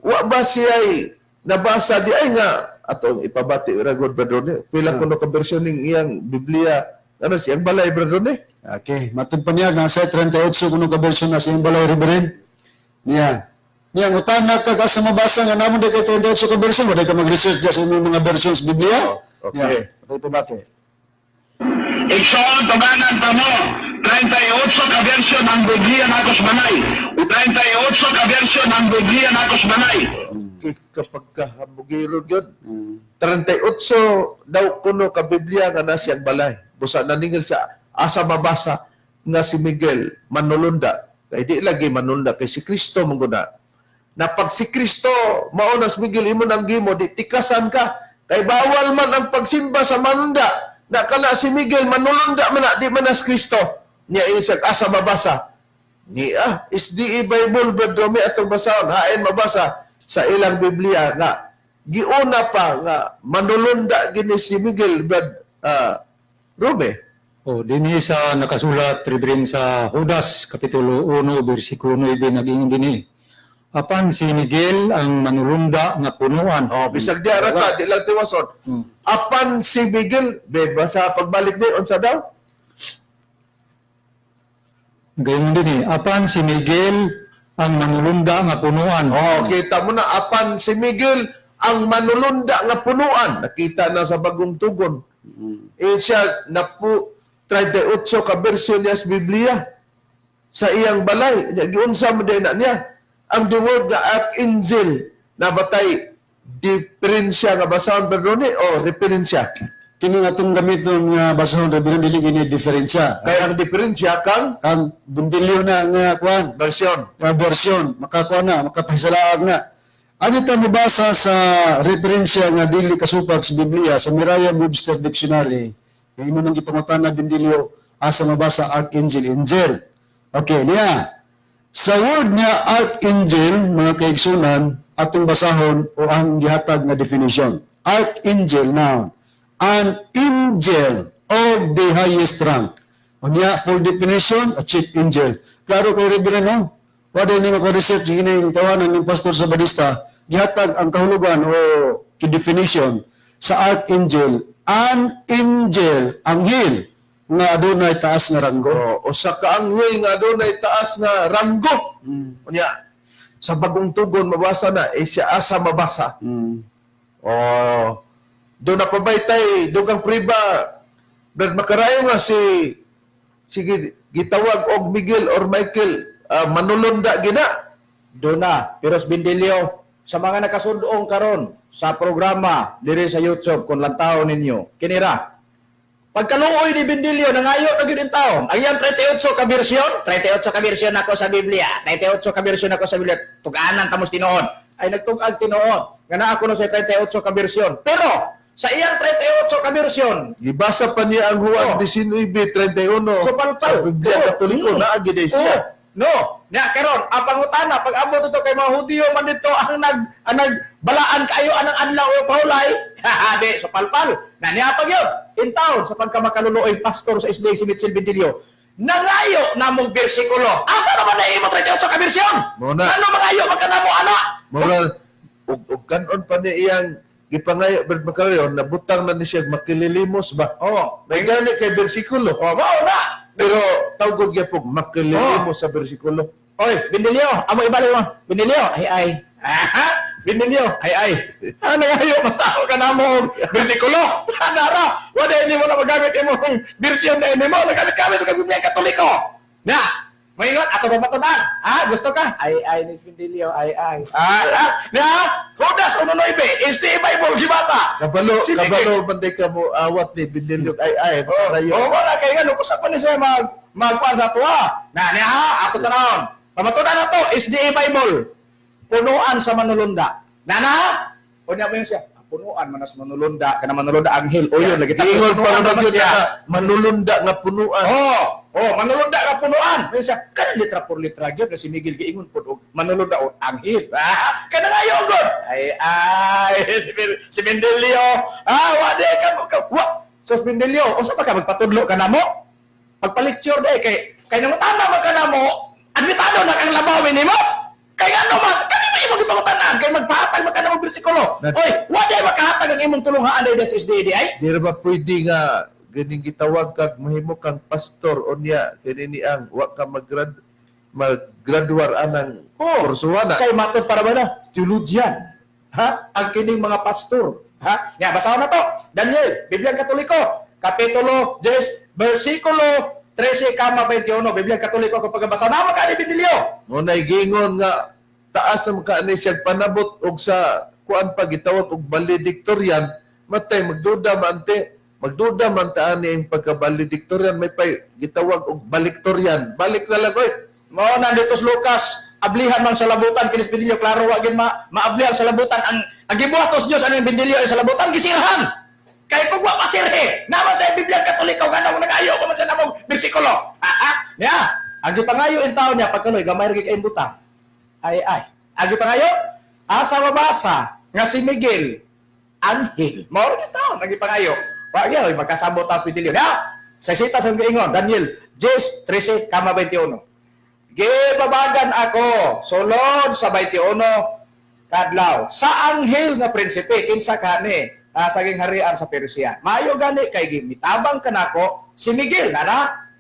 wa ba siya nabasa di ay nga atong ipabati ra god, brother ni pila kuno ka bersyon ning iyang Biblia ano siyang balay, brother ni? Okay, matod pa niya nasa 38 kuno ka version na sa iyong balay, Reverend. Niya. Niya ngutana ka sa mabasa nga namo di kay 38 ka version, wala ka mag-research dyan sa inyong mga versions Biblia. Oh, okay. Niya, atong ipabati. Igsoon, tuganan pa mo. 38 ka version ang Biblia na balay. 38 ka version ang Biblia na balay. Okay, kapag kahabugiro gyud, 38 daw kuno ka Biblia nga na siyang balay. Busa naningil siya asa mabasa nga si Miguel manulunda, kay di lagi manulunda, kay si Kristo man guna na. Pag si Kristo mao na si Miguel imo nang gimo, di tikasan ka kay bawal man ang pagsimba sa manunda na kana si Miguel manulunda man na, di man na si Kristo niya. Ingon siya asa mabasa ni SDA Bible, brother, may atong basahon hain mabasa sa ilang Biblia nga giuna pa nga manulunda gini si Miguel, brad Rube. O, dinhi sa nakasulat, Reverend, sa Judas, Kapitulo 1, versikulo 9, nag-ingon dinhi: "Apan si Miguel ang manulunda nga punuan." Oh, bisag di ara ka, di lang tiwason. Apan si Miguel, be basa pagbalik ni unsa daw? Gayon dinhi: "Apan si Miguel ang manulunda nga punuan." Oh, kita mo na, apan si Miguel ang manulunda nga punuan. Nakita na sa Bagong Tugon. Eh siya napu 38 ka bersyon niya sa Biblia sa iyang balay. Nya, giunsa mo din na niya. Ang the word nga archangel na batay diferensya nga basahon, perdone, o referensya. Kini nga atong gamiton nga basahon, Reverend, dili kini diferensya. Kay ang diferensya kang Kang Bundilyo na nga kuan, version. Nga version, makakuan na, makapahisalaag na. Ano ta mabasa sa referensya nga dili kasupag sa Biblia sa Merriam-Webster Dictionary, nga imo nang gipangutana, Bindilyo, asa mabasa archangel, angel. Okay, niya. Sa word nga archangel, mga kaigsunan, atong basahon o ang gihatag nga definition. Archangel, noun. An angel of the highest rank. Unya, full definition, a chief angel. Klaro kay Reverend, no? Wala ni maka-research kining tawanan ng pastor sa Badista, gihatag ang kahulugan o definition sa archangel, an angel, anghel, nga adunay taas nga ranggo. O, usa ka anghel nga adunay taas nga ranggo. Unya, sa Bagong Tugon mabasa na eh siya asa mabasa. Oh, doon na pabay tay, dugang priba. Brad Makarayo nga si sige gitawag og Miguel or Michael, manulunda gina. Doon na, Piros Bindilio, sa mga nakasudong karon sa programa diri sa YouTube kung lantaw ninyo. Kinira. Pagkaluoy ni Bindilio, nangayo na gyud in taon. Ang iyang 38 ka bersyon, 38 ka bersyon ako sa Biblia, 38 ka bersyon ako sa Biblia, tuganan tamos tinuod. Ay nagtugag tinuod. Nga naa ko no sa 38 ka bersyon. Pero sa iyang 38 ka bersyon, Gibasa pa niya ang Juan 19:31. So, palpal. Sa Biblia Katoliko naa gid ay siya. Oh, no. Nya karon ang pangutana pag abot ito kay mga Hudiyo man dito ang nagbalaan kayo anang adlaw o pahulay. Di so palpal. Na niya pag yun. In town sa pagkamakaluluoy pastor sa SDA si Mitchell Bindilio. Nangayo namong bersikulo. Asa naman na imo 38 ka bersyon? Mo na. Ano mangayo man kanamo ana? Mura ug kanon pa niya iyang gipangayo, Brad Makarayo, nabutang na ni siya makililimos ba. Oh, May gani kay bersikulo. oh, mao na. Pero tawgog gyapon makililimos sa bersikulo. Oy, Bindilio, amo ibalik mo. Bindilio, ay ay. Aha, Bindilio, ay ay. Ano ngayo matao ka na mo bersikulo. Nara, wala ini mo na magamit imong bersyon na ini mo. Nagamit-gamit ka Biblia Katoliko. Na, maingon ato pa patunan. Ha, gusto ka? Ay ay ni Bindilio, ay ay. Ah, ah, na, Judas 1:9, is the Bible gibasa. Kabalo, Sige. kabalo man day ka mo awat ni Bindilyo ay ay Makarayo. Oh, wala kay ngano kusa pa ni siya magkuan sa tuwa. Na niya ato tanawon. Pamatunan na to SDA Bible. Punuan sa manulunda. Na na. Unya mo yun siya. "Ah, punuan man sa manulunda kana manulunda anghel." O yun lagi ta. Ingon pa Punuan naman naman yun siya. na manulunda nga punuan. Oh, manulunda ka punuan. Mo siya kana litra por litra gyud na si Miguel giingon pud og manulunda og anghel. Ah, kana nga yun gud. Ay ay si Mendelio. Ah, wa di ka wa. So si Mendelio, usa pa ka magpatudlo ka namo? Pagpalecture day kay kay nangutana man ka namo, admitado na kang labawin nimo. Kay ano man, kani ba imong gipangutanan kay magpahatag man ka namo bersikulo. Oy, wa day makahatag ang imong tulunghaan day sa SDA ay. Di ra ba pwede nga ganing gitawag kag mahimo kang pastor unya kini ni ang wa ka maggraduar anang kursuhan na. Kay matod para ba na? Theologian. Ha? Ang kining mga pastor. Ha? Nga, basahon na to. Daniel, Biblia Katoliko, Kapitulo 10, versikulo 13,21. Biblia Katoliko kapag basa na ka ni Bindilio. Mo nay gingon nga taas na ka ni siya panabot og sa kuan pa gitawag og valedictorian, matay magduda man te, magduda man ta ani ang pagka-valedictorian, may pay gitawag og valedictorian, balik na lang oy. Mao na dito sa Lucas, ablihan man sa labutan kinis Bindilio, klaro wa gid ma maablihan sa labutan ang gibuhat sa Dios aning Bindilio ay sa labutan gisirhan. Kay kung wa pasirhe, naman sa Biblia Katoliko nga nagayo pa man siya namong bersikulo. Ah, ah, niya. Ang gipangayo in taon niya pagkanoy gamay ra gyud kay butang. Ay ay. Ang gipangayo asa mabasa nga si Miguel anghel. Mao ra gyud taon ang gipangayo. Wa gyud magkasabot tas Bindilio. Niya. Sa sita sa giingon Daniel 10:13,21. Gibabagan ako sulod sa 21 kadlaw sa anghel nga prinsipe kinsa kani saging harian sa Persia. Maayo gani kay gimitabang kanako si Miguel na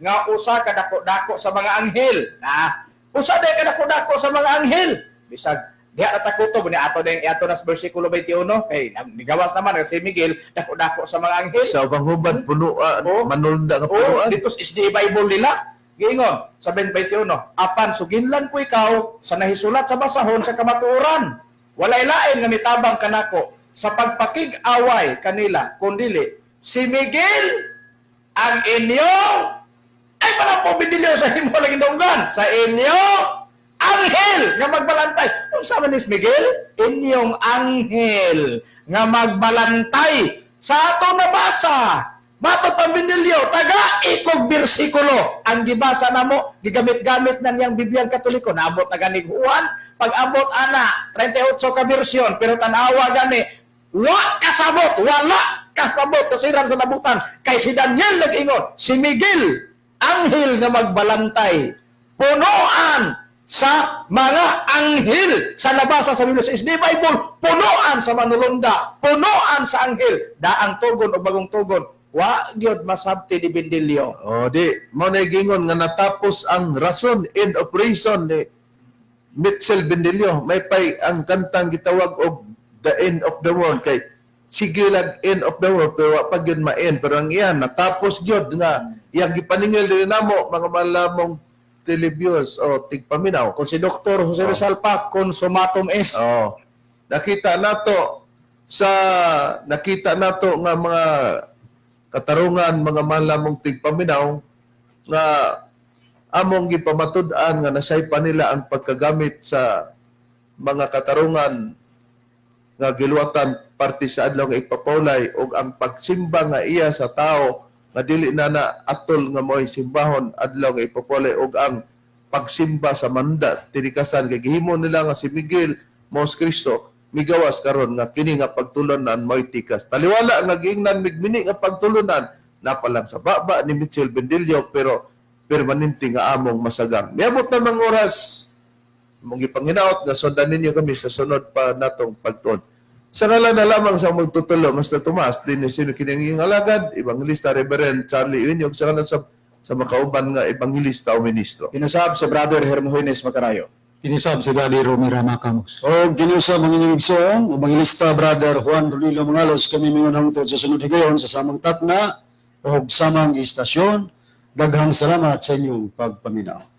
nga usa ka dako-dako sa mga anghel. Na usa day ka dako-dako sa mga anghel. Bisag diha na takutob ni ato ding ato nas bersikulo 21 kay nigawas naman nga si Miguel dako-dako sa mga anghel. Sa ubang hubad punuan, manulunda nga Oh, punuan. dito sa SDA Bible nila. Giingon sa 21, apan suginlan ko ikaw sa nahisulat sa basahon sa kamatuoran. Walay lain nga mitabang kanako sa pagpakig-away kanila kundili Si Miguel ang inyong ay parang po binilyo sa imo lagi dunggan sa inyong anghel nga magbalantay. Unsa man ni Miguel? Inyong anghel nga magbalantay sa ato nabasa. Matod pang binilyo, taga ikog bersikulo. Ang gibasa namo, gigamit-gamit na niyang Bibliang Katoliko. Naabot na ganig Juan, pag abot ana, 38 ka bersyon, pero tanawa gani, wa kasabot, wala kasabot, kasiran sa labutan. Kay si Daniel nag-ingon, si Miguel, anghel nga magbalantay. Punuan sa mga anghel sa nabasa sa Biblia sa SD Bible, punuan sa manulunda, punuan sa anghel. Daang tugon o bagong tugon, wa gyud masabti ni Bendilio. O di, mao na gingon nga natapos ang rason in operation ni Mitchell Bendilio. May pay ang kantang gitawag og "The End of the World" kay sige lang end of the world pero wa pa gyud ma-end, pero ang iyan natapos gyud nga iyang gipaningil diri namo, mga malamong televiewers o tigpaminaw. Kung si Dr. Jose Rizal pa, consumatum est. Oh. Nakita nato nga mga katarungan, mga malamong tigpaminaw, nga among gipamatud-an nga nasaypa nila ang pagkagamit sa mga katarungan nga giluwatan parte sa adlaw nga igpapawlay ug ang pagsimba nga iya sa tao nga dili na na atol nga mo'y simbahon adlaw nga ipapawlay ug ang pagsimba sa manda tinikasan kay gihimo nila nga si Miguel Mos Kristo migawas karon nga kini nga pagtulunan mo'y tikas. Taliwala nga giingnan migmini nga pagtulunan napalang sa baba ni Mitchell Bendilio, pero permanente nga among masagang. Miabot na mga oras mong ipanginaot nga sundan ninyo kami sa sunod pa natong pagtuon. Sa ngalan na lamang sa magtutulo, Master Tomas, din sino kining alagad, Evangelista Reverend Charlie Unyog, sa ngalan sa makauban nga evangelista o ministro. Kinusab si Brother Hermogenes Macarayo. Kinisab si Brother Romy Ramacamos. O ginusa mga inyong igsoon, Evangelista Brother Juan Rodilo Mangalos, kami mingon hangtod sa sunod higayon sa samang takna o samang istasyon. Daghang salamat sa inyong pagpaminaw.